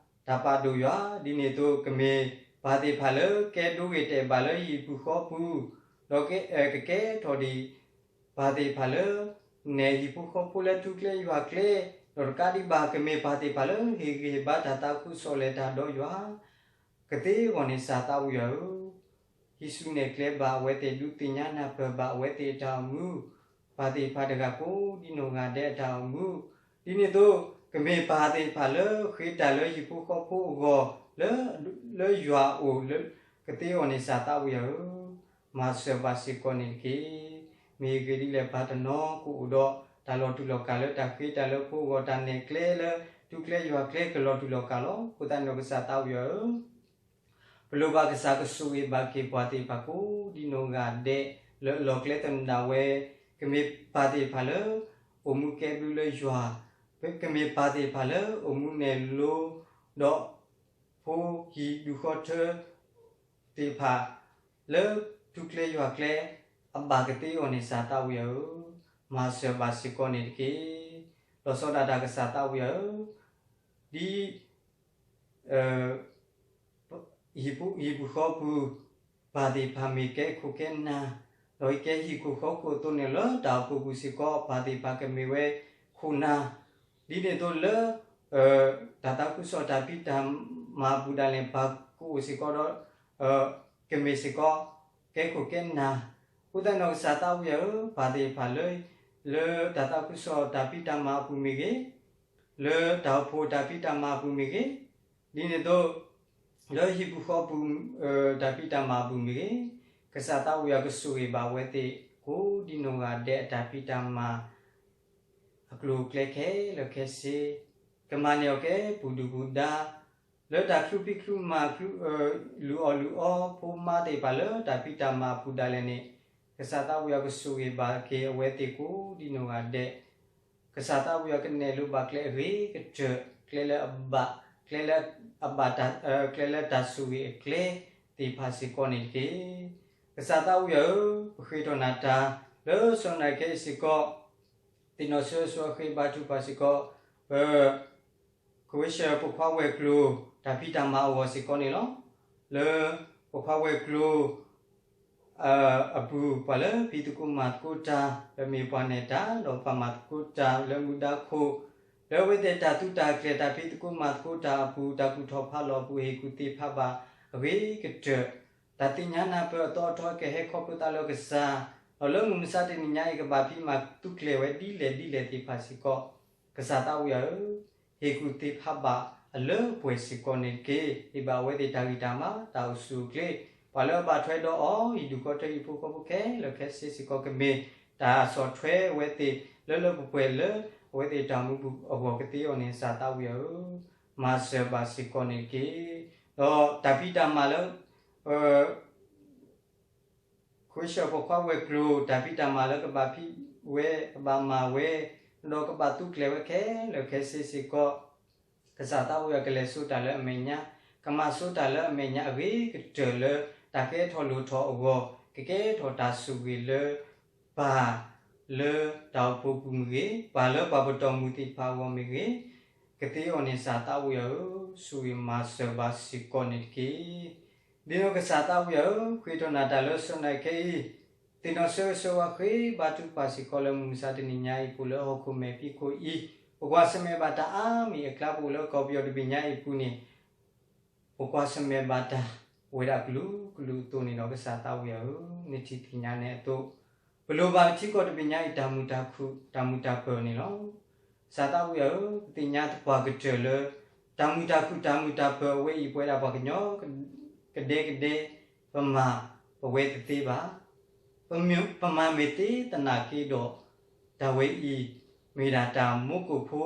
တၢ်ပာ်ဒိၣ်ယွၤ, ဒ်န့ၣ်အသိးကမ့ၢ်ပၢ်သ့ၣ်တဖၣ်လၢကဲဒိဂ့ၤတဲာ်ဘၣ်လၢဟံၣ်ပူၤဃီပူၤ, ဒီးကကဲထီၣ်ဒံး ပၢ်သ့ၣ်တဖၣ်လၢ နဲၣ်ဟံၣ်ဖိဃီဖိလၢထူကျဲယွၤကျဲ, ဒီးတကးဒံးဘၣ်ကမ့ၢ်ပၢ်သ့ၣ်တဖၣ်လၢဟ့ၣ်ဂံၢ်ဟ့ၣ်ဘါတၢ်သးခုကစီၣ်လဲၤတၢ်ဒီးယွၤ ကသ့အဂီၢ်န့ၣ် ကစၢ်သးဝံၣ်ဧၢ, ဟံးစုနဲၣ်ကျဲဘၣ်အဝဲသ့ၣ် ဒုးသ့ၣ်ညါနၢ်ပၢၢ်ဘၣ်အဝဲသ့ၣ်အတၢ်အိၣ်မူ, ပၢ်သ့ၣ်တဖၣ်တဂၤကိးဒံနီၢ်ဂၤဒဲးအတၢ်အိၣ်မူ, ဒ်န့ၣ်အသိး ကမ့ၢ်ပၢ်သ့ၣ်တဖၣ်လၢဃ့တၢ်လၢဟံၣ်ဖိဃီဖိအဂီၢ် လၢယွၤအအိၣ် ကသ့အဂီၢ်န့ၣ် ကစၢ်သးဝံၣ်ဧၢ, မၤစၢၤဘၣ်စ့ၢ်ကီးန့ၣ်တက့ၢ်. မ့ၢ်ဂ့ၢ်ဒ်လဲၣ် ပၢ်တနီၤကအိၣ်ဒီးတၢ်လီၤတူာ်လီၤကာ်လၢတၢ်ဃ့တၢ်လၢဖိအဂီၢ်, တၢ်နဲၣ်ကျဲလၢထူကျဲယွၤကျဲကလီၤတူာ်လီၤကာ်လီၤ. အဃိသတးန့ၣ်ဒီးကစၢ်သးဝံၣ်ဧၢ, ပလိၣ်ဘၣ်ကစၢ်ကဆိၣ်ဂ့ၤဘၣ်က့ၤပှၤသ့ၣ်တဖၣ်ကိးဒံနီၢ်ဂၤဒဲး လၢအလီၢ်ကျဲသနၢၣ်ဝဲ, ကမ့ၢ်ပၢ်သ့ၣ်တဖၣ်လၢ အိၣ်မူကဲဘျုးလၢယွၤ, ကမ့ၢ်ပၢ်သ့ၣ်တဖၣ်လၢအိၣ်မူနဲၣ်လိ ဒီးဖိဟံၣ်ဒူၣ်ဃီထၢ သ့ၣ်တဖၣ် လၢထူကျဲယွၤကျဲ အဘၣ်ကသ့အဂီၢ်န့ၣ် ကစၢ်သးဝံၣ်ဧၢ, မၤစၢၤဘၣ်စ့ၢ်ကီးန့ၣ်တက့ၢ်. လီၤဆီဒၣ်တၢ်ကစၢ်သးဝံၣ်ဧၢ, ဒ် ဟံၣ်ပူၤဃီပူၤ ပၢ်သ့ၣ်တဖၣ်မ့ၢ်ကဲခိၣ်ကဲနၢ်, ဒီးကဲဟံၣ်ခိၣ်ဃီခိၣ်အသိးန့ၣ် လၢတၢ်အိၣ်ဖှိၣ်ပူၤစ့ၢ်ကီး ပၢ်သ့ၣ်တဖၣ်ကမ့ၢ်ဝဲခိၣ်နၢ်, ဒ်န့ၣ်အသိးလၢ တၢ်သးခုကစီၣ်တၢ်ဖံးတၢ်မၤအပူၤဒၣ်လဲာ် ပၢ်ကအိၣ်စ့ၢ်ကီးဒီး ကမ့ၢ်စ့ၢ်ကီး ကဲခိၣ်ကဲနၢ်, အဃိသတးန့ၣ်ဒီးကစၢ်သးဝံၣ်ဧၢ, ပၢ်သ့ၣ်တဖၣ်လၢ လၢတၢ်သးခုကစီၣ်တၢ်ဖံးတၢ်မၤအပူၤမ့ၢ်ဂ့ၤ, လၢတၢ်အိၣ်ဖှိၣ်တၢ်ဖံးတၢ်မၤအပူၤမ့ၢ်ဂ့ၤ, ဒ်န့ၣ်အသိး လၢဟံၣ်ပူၤဃီပူၤ တၢ်ဖံးတၢ်မၤအပူၤမ့ၢ်ဂ့ၤ, ကစၢ်သးဝံၣ်အကဆိၣ်ဂ့ၤဘၣ်အဝဲသ့ၣ် ကိးဒံနီၢ်ဂၤဒဲးအတၢ်ဖံးတၢ်မၤ အကျိၤအကျဲခဲလၢာ်ခဲဆ့, ကမၤန့ၢ်အီၤကဲပှၤဒုၣ်ပှၤဒါ လၢတၢ်ချုးဖံးချုးမၤ လုၢ်အီၣ်လုၢ်အီ ဖိမါသ့ၣ်တဖၣ်လၢတၢ်ဖံးတၢ်မၤအပူၤဒၣ်လဲာ်န့ၣ်, ကစၢ်သးဝံၣ်အကဆိၣ်ဂ့ၤဘၣ်က့ၤအဝဲသ့ၣ်ကိးဒံနီၢ်ဂၤဒဲး, ကစၢ်သးဝံၣ်အကနဲၣ်လိဘၣ်ကျဲအဂ့ၤကတၢၢ်, ကျဲလၢအဘၣ်, ကျဲလၢအဘၣ်တၢ်, ကျဲလၢတၢ်ဆိၣ်ဂ့ၤအကျဲသ့ၣ်တဖၣ်စ့ၢ်ကီးန့ၣ်တက့ၢ်. ကစၢ်သးဝံၣ်ဧၢ, ပဃ့ထီၣ်နၤတၢ် လၢစီၤနၤခဲအံၤစ့ၢ်ကီး သ့ၣ်နီၣ်ဆၢဂ့ၤဆၢဝါဃ့ဘါထုကဖၣ်စ့ၢ်ကီး ပ ကဝဲဆှၢပိာ်ခွါဝဲၤကျိၤ တၢ်ဖံးတၢ်မၤအဂီၢ်စ့ၢ်ကီးန့ၣ်လီၤ. လၢပိာ်ခွါဝဲၤကျိၤ အပူၤ ပှၤလၢဖံးသကိးမၤသကိးတၢ် လၢမ့ၢ်ပှၤနဲၣ်တၢ် ဒီးပှၤမၤသကိးတၢ်လၢမူဒါခိၣ် လၢအဝဲသ့ၣ်တၢ်သူတၢ်ကျဲၤ တၢ်ဖံးသကိးမၤသကိးတၢ်အပူၤ တၢ်ကူၣ်ထီၣ်ဖးလီၤအပူၤ ဟ့ၣ်ကူၣ်သ့ဖးဘၣ်အဂ့ၤကတၢၢ်, တၢ်သ့ၣ်ညါနၢ်ပၢၢ်အသီအထီကဟဲခီဖျိသးလၢကစၢ်, ဒီးလၢမုၢ်မဆါတနံၤညါအံၤ ကဘၣ်ဖံးမၤသူကျဲၤဝဲဒ်လဲၣ်ဒ်လဲၣ်သ့ၣ်တဖၣ်စ့ၢ်ကီး, ကစၢ်သးဝံၣ်ဧၢ, ဟ့ၣ်ကူၣ်သ့ဖးဘၣ်အလၢအပှဲၤစ့ၢ်ကီးန့ၣ်တက့ၢ်. ဟ့ၣ်ဘၣ်အဝဲသ့ၣ်တၢ်ဂံၢ်တၢ်ဘါ တၢ်အိၣ်ဆူၣ်အိၣ်ချ့, ပှၤလၢအဘၣ်ထွဲဒီးအီၤ ဟံၣ်ဒူၣ်ဃီထၢဟံၣ်ဖိဃီဖိခဲလၢာ်ခဲဆ့စ့ၢ်ကီး ကမ့ၢ်တၢ်ဆီၣ်ထွဲအဝဲသ့ၣ် လၢလၢပှဲၤပှဲၤလၢ အဝဲသ့ၣ်တၢ်အိၣ်မူပူၤအဂီၢ်ကသ့အီၤန့ၣ် ကစၢ်သးဝံၣ်ဧၢ, မၤစၢၤဘၣ်စ့ၢ်ကီးန့ၣ်တက့ၢ်. ဒီးတၢ်ဖံးတၢ်မၤလၢ ကဝဲဆှၢပိာ်ခွါဝဲၤကျိၤ တၢ်ဖံးတၢ်မၤလၢကဘၣ်ဖံးဝဲ ကဘၣ်မၤဝဲ, ဒီးကဘၣ်သူကျဲၤဝဲခဲလၢာ်ခဲဆ့စ့ၢ်ကီး, ကစၢ်သးဝံၣ်အကလဲၤဆိတၢ်လၢအမဲာ်ညါ, ကမၤဆိတၢ်လၢအမဲာ်ညါအဂ့ၤကတၢၢ်လၢ တၢ်ကဲထီၣ်လိၣ်ထီၣ်အဂီၢ်, ကကဲထီၣ်တၢ်ဆိၣ်ဂ့ၤလၢ ပၢ်လၢတၢ်အိၣ်ဖှိၣ်ပူၤမ့ၢ်ဂ့ၤ, ပၢ်လၢပှၤပတီၢ်မုၢ်သ့ၣ်တဖၣ်အဂီၢ်မ့ၢ်ဂ့ၤ, ကသ့အီၤန့ၣ် ကစၢ်သးဝံၣ်ဧၢ, ဆိၣ်ဂ့ၤမၤစၢၤဘၣ်စ့ၢ်ကီးန့ၣ်တက့ၢ်. ဒ်န့ၣ်ကစၢ်သးဝံၣ်ဧၢ, ဃ့ထီၣ်နၤတၢ်လၢစီၤနၤခဲအံၤ, သ့ၣ်နီၣ်ဆၢဂ့ၤဆၢဝါဃ့ဘါထုကဖၣ်စ့ၢ်ကီးလၢမုၢ်မဆါတနံၤညါအံၤပူၤလၢဟီၣ်ခိၣ်မဲာ်ဖံးခိၣ်အံၤ, ပကွၢ်ဆၢၣ်မဲာ်ဘၣ်တၢ်အါမံၤအကျါပူၤလၢကီၢ်ပယီၤတဘ့ၣ်ညါအံၤပူၤန့ၣ် ပကွၢ်ဆၢၣ်မဲာ်ဘၣ်တၢ် အိၣ်ဝဲဒၣ်ကလုာ်ကလုာ်အသိးန့ၣ်ဒီး ကစၢ်သးဝံၣ်ဧၢ, နထံၣ်သ့ၣ်ညါန့ၣ်အသိး, ပလိၣ်ဘၣ်ထံကီၢ်တဘ့ၣ်ညါအံၤ တၢ်မုာ်တၢ်ခုၣ် တၢ်မုာ်တၢ်ပၢၢ်န့ၣ်လီၤ. ကစၢ်သးဝံၣ်ဧၢ, ပသ့ၣ်ညါသပှၢ်ကတၢၢ်လၢ တၢ်မုာ်တၢ်ခုၣ် တၢ်မုာ်တၢ်ပၢၢ်အဝဲအံၤ ပဝဲဒၣ်ပှၤကညီ ကဒဲကဒဲ ပမၤပဝဲတသ့ဘၣ်. ပမၤမ့ၢ်သ့သနာ်က့ဒီး တၢ်ဝဲအံၤ မ့ၢ်ဒၣ်တၢ်မူကိၣ်ဖိ,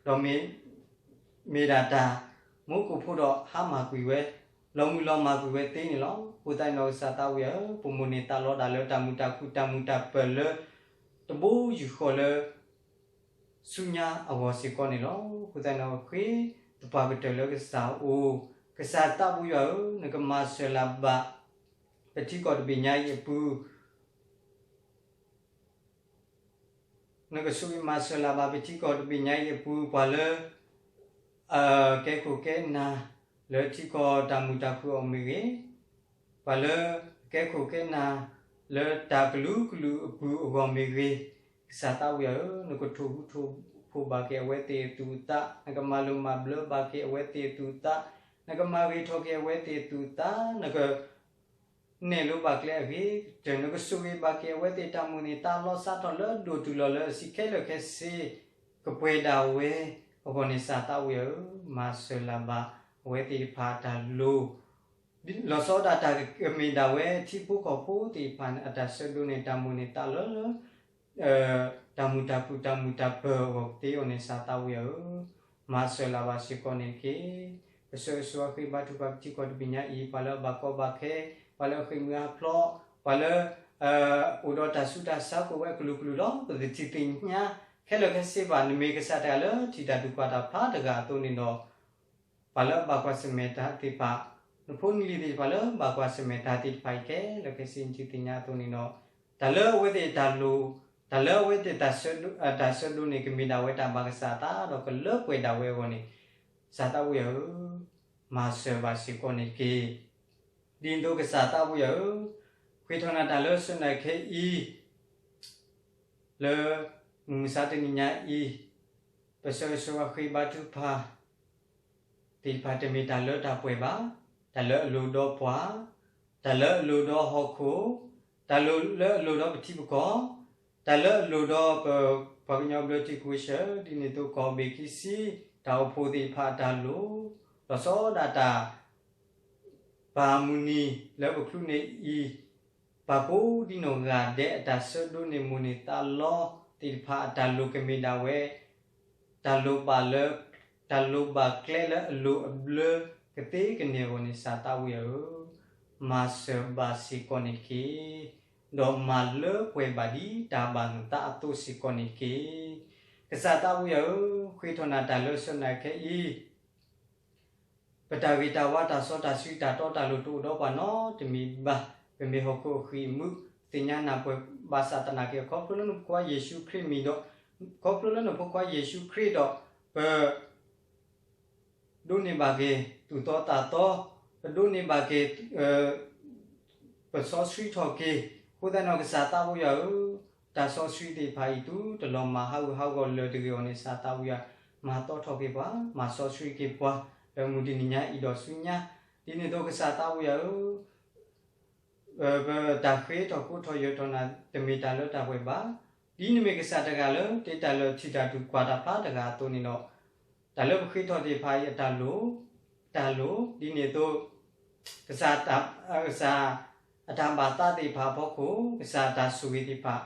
ဒီးမ့ၢ် မ့ၢ်ဒၣ်တၢ်မူကိၣ်ဖိဒီးဟါမၢ်ကွံာ်ဝဲ, လီၤမုၢ်လီၤမၢ်ကွံာ်ဝဲသ့န့ၣ်လီၤ. အဃိသတးန့ၣ်ဒီး ကစၢ်သးဝံၣ်ဧၢ, ပမိၣ်န့ၢ်သးလီဒၣ်လၢတၢ်မုာ်တၢ်ခုၣ် တၢ်မုာ်တၢ်ပၢၢ်လၢ တဘိယူၢ်ဃီလၢ ဆူညါအဂီၢ်စ့ၢ်ကီးန့ၣ်လီၤ. အဃိသတးန့ၣ် ဃ့သပှၢ်ကတၢၢ်လၢကစၢ်အအိၣ်, ကစၢ်သးပှၢ်ယွၤဧၢ, နကမၤစၢၤလၢ်ဘၣ် ပထံကီၢ်တဘ့ၣ်ညါအံၤအပူၤ နကဆိၣ်ဂ့ၤမၤစၢၤလၢ်ဘၣ် ပထံကီၢ်တဘ့ၣ်ညါအံၤအပူၤ ပှၤလၢ အကဲခိၣ်ကဲနၢ် လၢထံကီၢ်တၢ်မုာ်တၢ်ခုၣ်အဂီၢ်မ့ၢ်ဂ့ၤ, ပှၤလၢအကဲခိၣ်ကဲနၢ် လၢတၢ်ကလုာ်ကလုာ်အပူၤအဂီၢ်မ့ၢ်ဂ့ၤ, ကစၢ်သးပှၢ်ယွၤဧၢ, နကထိၣ်ဟူးထိၣ်ဖိးဘၣ်က့ၤအဝဲသ့ၣ်အသူၣ်အသး, နကမၤလိၤမၤဘျၢဘၣ်က့ၤအဝဲသ့ၣ်အသူၣ်အသး, နကမၤဂ့ၤထီၣ်က့ၤအဝဲသ့ၣ်အသူၣ်အသး, နက နဲၣ်လိပာ်ကျဲအဂ့ၤကတၢၢ်, နကဆိၣ်ဂ့ၤဘၣ်က့ၤအဝဲသ့ၣ်တၢ်မိၣ်န့ၢ်သးလီ စးထီၣ်လၢအဒိၣ်တုၤလီၤလၢအဆံးခဲလၢာ်ခဲဆ့ ကပှဲၤဒၣ်ဝဲအဂီၢ်န့ၣ် ကစၢ်သးပှၢ်ယွၤဧၢ, မၤစၢၤလၢ်ဘၣ်အဝဲသ့ၣ်တဖၣ်အတၢ်လိၤ လီၤဆီဒၣ်တၢ်ကမ့ၢ်ဒၣ်ဝဲထံဖိကီၢ်ဖိသ့ၣ်တဖၣ်န့ၣ် အတၢ်ဆၢဒိးန့ၢ်တၢ်မိၣ်န့ၢ်သးလၢ တၢ်မုာ်တၢ်ခုၣ်တၢ်မုာ်တၢ်ပၢၤအဂီၢ်သ့အဂီၢ်န့ၣ် ကစၢ်သးပှၢ်ယွၤဧၢ, မၤစၢၤလၢ်ဘၣ်စ့ၢ်ကီးန့ၣ်တက့ၢ်. ပဆၢဂ့ၤဆၢဝါဃ့ဘါထုကဖၣ်ပထံကီၢ်တဘ့ၣ်ညါအံၤ ပှၤလၢအဘၣ်ကီဘၣ်ခဲ, ပှၤလၢအဃ့ၢ်မှံဟးဖျိး, ပှၤလၢ အိၣ်ဒီးတၢ်ဆူးတၢ်ဆါကိးဝဲအကလုာ်ကလုာ်လီၤ. ပတထံၣ်သ့ၣ်ညါခဲလၢာ်ခဲဆ့ဘၣ်, နမ့ၢ်ကစၢ်တဂၤလၢထံၣ်တၢ်ဒုးကွၢ်တၢ်ဖျါတဂၤအသိးန့ၣ်ဒီး ပှၤလၢအဘၣ်ကွၢ်ဆၢၣ်မဲာ်တၢ်သ့ၣ်တဖၣ်, နဖိနလံၤသ့ၣ်တဖၣ်လၢဘၣ်ကွၢ်ဆၢၣ်မဲာ်တၢ်သ့ၣ်တဖၣ်အံၤခဲလၢာ်ခဲဆ့ နထံၣ်သ့ၣ်ညါအသိးန့ၣ်ဒီး တၢ်လၢအဝဲသ့ၣ်တၢ်လိၤ, တၢ်လၢအဝဲသ့ၣ် တၢ်ဆၢဒိးန့ၢ်ကမ့ၢ်ဒၣ်ဝဲတၢ်ဘၣ်ကစၢ်အသး ဒီးကလၢပှဲၤဒၣ်ဝဲအဂီၢ်န့ၣ် ကစၢ်သးပှၢ်ယွၤဧၢ, မၤစၢၤဘၣ်စ့ၢ်ကီးန့ၣ်တက့ၢ်. ဒ်န့ၣ်အသိးကစၢ်သးပှၢ်ယွၤဧၢ, ဃ့ထီၣ်နၤတၢ်လၢဆၢနၤခဲအံၤ လၢမုၢ်မဆါတနံၤညါအံၤ, ပဆၢဂ့ၤဆၢဝါဃ့ဘါထုကဖၣ် သ့ၣ်တဖၣ်တမ့ၢ်တၢ်လၢတၢ်ပှဲၤဘၣ်, တၢ်လၢအလိၤဒီးပှၤ, တၢ်လၢအလိၤဒီးဟီၣ်ခိၣ်, တၢ်လၢအလိၤဒီးပထံပကီၢ်, တၢ်လၢအလိၤဒီးပ ပှၤကညီဘျၢထံခဝ့ၡၢၣ် ဒ်န့ၣ်အသိးကီၢ်ဘ့ၣ်ခံဆံ တၢ်အိၣ်ဖှိၣ်သ့ၣ်တဖၣ်အတၢ်လိၤ, လီၤဆီဒၣ်တၢ် ပၢ်မုၢ်နံၤလၢပချုးန့ၢ်အံၤ, ပာ်ကိးဒ်နီၢ်ဂၤဒဲးအတၢ်ဆၢဒိးန့ၢ်မိၣ်န့ၢ်သးလီသ့ၣ်တဖၣ်အတၢ်လိၤကမ့ၢ်ဒၣ်ဝဲ တၢ်လိၣ်ဘၣ်လၢ တၢ်လိၣ်ဘၣ်ကျဲလၢအလိၤအဘျၢကသ့ကန့ၢ်အဂီၢ်န့ၣ် ကစၢ်သးပှၢ်ယွၤဧၢ, မၤစၢၤဘၣ်စ့ၢ်ကီးန့ၣ်တက့ၢ်. ဒီးမၤလၢပှဲၤဘၣ်ဒ်တၢ်ဘၣ်နသးအသိးစ့ၢ်ကီးန့ၣ်တက့ၢ်. ကစၢ်သးပှၢ်ယွၤဧၢ, ဃ့ထီၣ်နၤတၢ်လၢဆၢနၤခဲအံၤ ပတၢ်ဂ့ၤတၢ်ဝါတၢ်စီတၢ်ဆှံတၢ်တီတၢ်လိၤတအိၣ်ဒီးပှၤနီတမံၤဘၣ်. ပမ့ၢ်ဟီၣ်ခိၣ်အဃံၢ်အမုၢ် သ့ၣ်ညါနၢ်ပၢၢ်ဘၣ်ဆၣ်သနာ်က့ ခီဖျိလၢနဖိခွါယ့ၣ်ၡူးခရံာ်မံၤဒီး ခီဖျိလၢနဖိခွါယ့ၣ်ၡူးခရံာ်ဒီး ပ ဒိးန့ၢ်ဘၣ်က့ၤသူၣ်သီသးသီ, ပဒိးန့ၢ်ဘၣ်က့ၤ ပစီဆှံထီၣ်က့ၤ, အဃိသတးန့ၣ် ကစၢ်သးပှၢ်ယွၤဧၢ, တၢ်စီဆှံသ့ၣ်တဖၣ်အံၤ တုၤတလီၤမၢ်ဟးဂူာ်ဟးဂီၤလၢၤတဂ့ၤအဂီၢ်န့ၣ် ကစၢ်သးပှၢ်ယွၤ မၤသီထီၣ်က့ၤပှၤ, မၤစီဆှံက့ၤပှၤ လၢမုၢ်တနံၤညါအံၤဒီးဆူညါ, ဒ်န့ၣ်အသိးကစၢ်သးပှၢ်ယွၤဧၢ ပတၢ်ဃ့ထီၣ်ကိးထီၣ်ယၢၤထီၣ်နၤ တမ့ၢ်တၢ်လၢတၢ်ပှဲၤဘၣ်. ဒ်နမ့ၢ်ကစၢ်တဂၤလၢ တ့တၢ်လၢထံၣ်တၢ်ဒုးကွၢ်တၢ်ဖျါတဂၤအသိးန့ၣ်ဒီး တၢ်လၢပဃ့ထီၣ်သ့ၣ်တဖၣ်အံၤအတၢ်လိၤ, တၢ်လိၤ, ဒ်န့ၣ်အသိး ကစၢ် ကစၢ်အတၢ်ဘၣ်သးသ့ၣ်တဖၣ်အဖီခိၣ် ကစၢ်အတၢ်ဆိၣ်ဂ့ၤသ့ၣ်တဖၣ်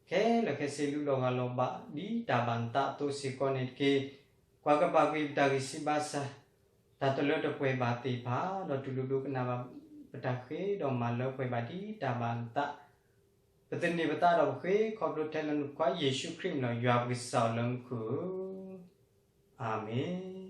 ခဲလၢာ်ခဲဆ့ လူလီၤဂာ်လီၤဘၣ်ဒ်တၢ်ဘၣ်နသးအသိးစ့ၢ်ကီးန့ၣ်တက့ၢ်. ကွၢ်ကပၤကွံာ်ပတၢ်ဂံၢ်စၢ်ဘါစၢ် တၢ်တလၢတပှဲၤဘၣ်သ့ၣ်တဖၣ် ဒီးတူၢ်လိာ်ဒိကနၣ်ဘၣ်ပတၢ်ဃ့ဒီးမၤလၢပှဲၤဘၣ်ဒ်တၢ်ဘၣ်နသး, ပသန့ၤပသးဒီးပဃ့ခီဖျိထဲလၢနဖိခွါယ့ၣ်ၡူးခရံာ်အမံၤလီၤ. ယွၤပကစၢ်လၢမူခိၣ်ဧၢ, အၤမ့ၣ်.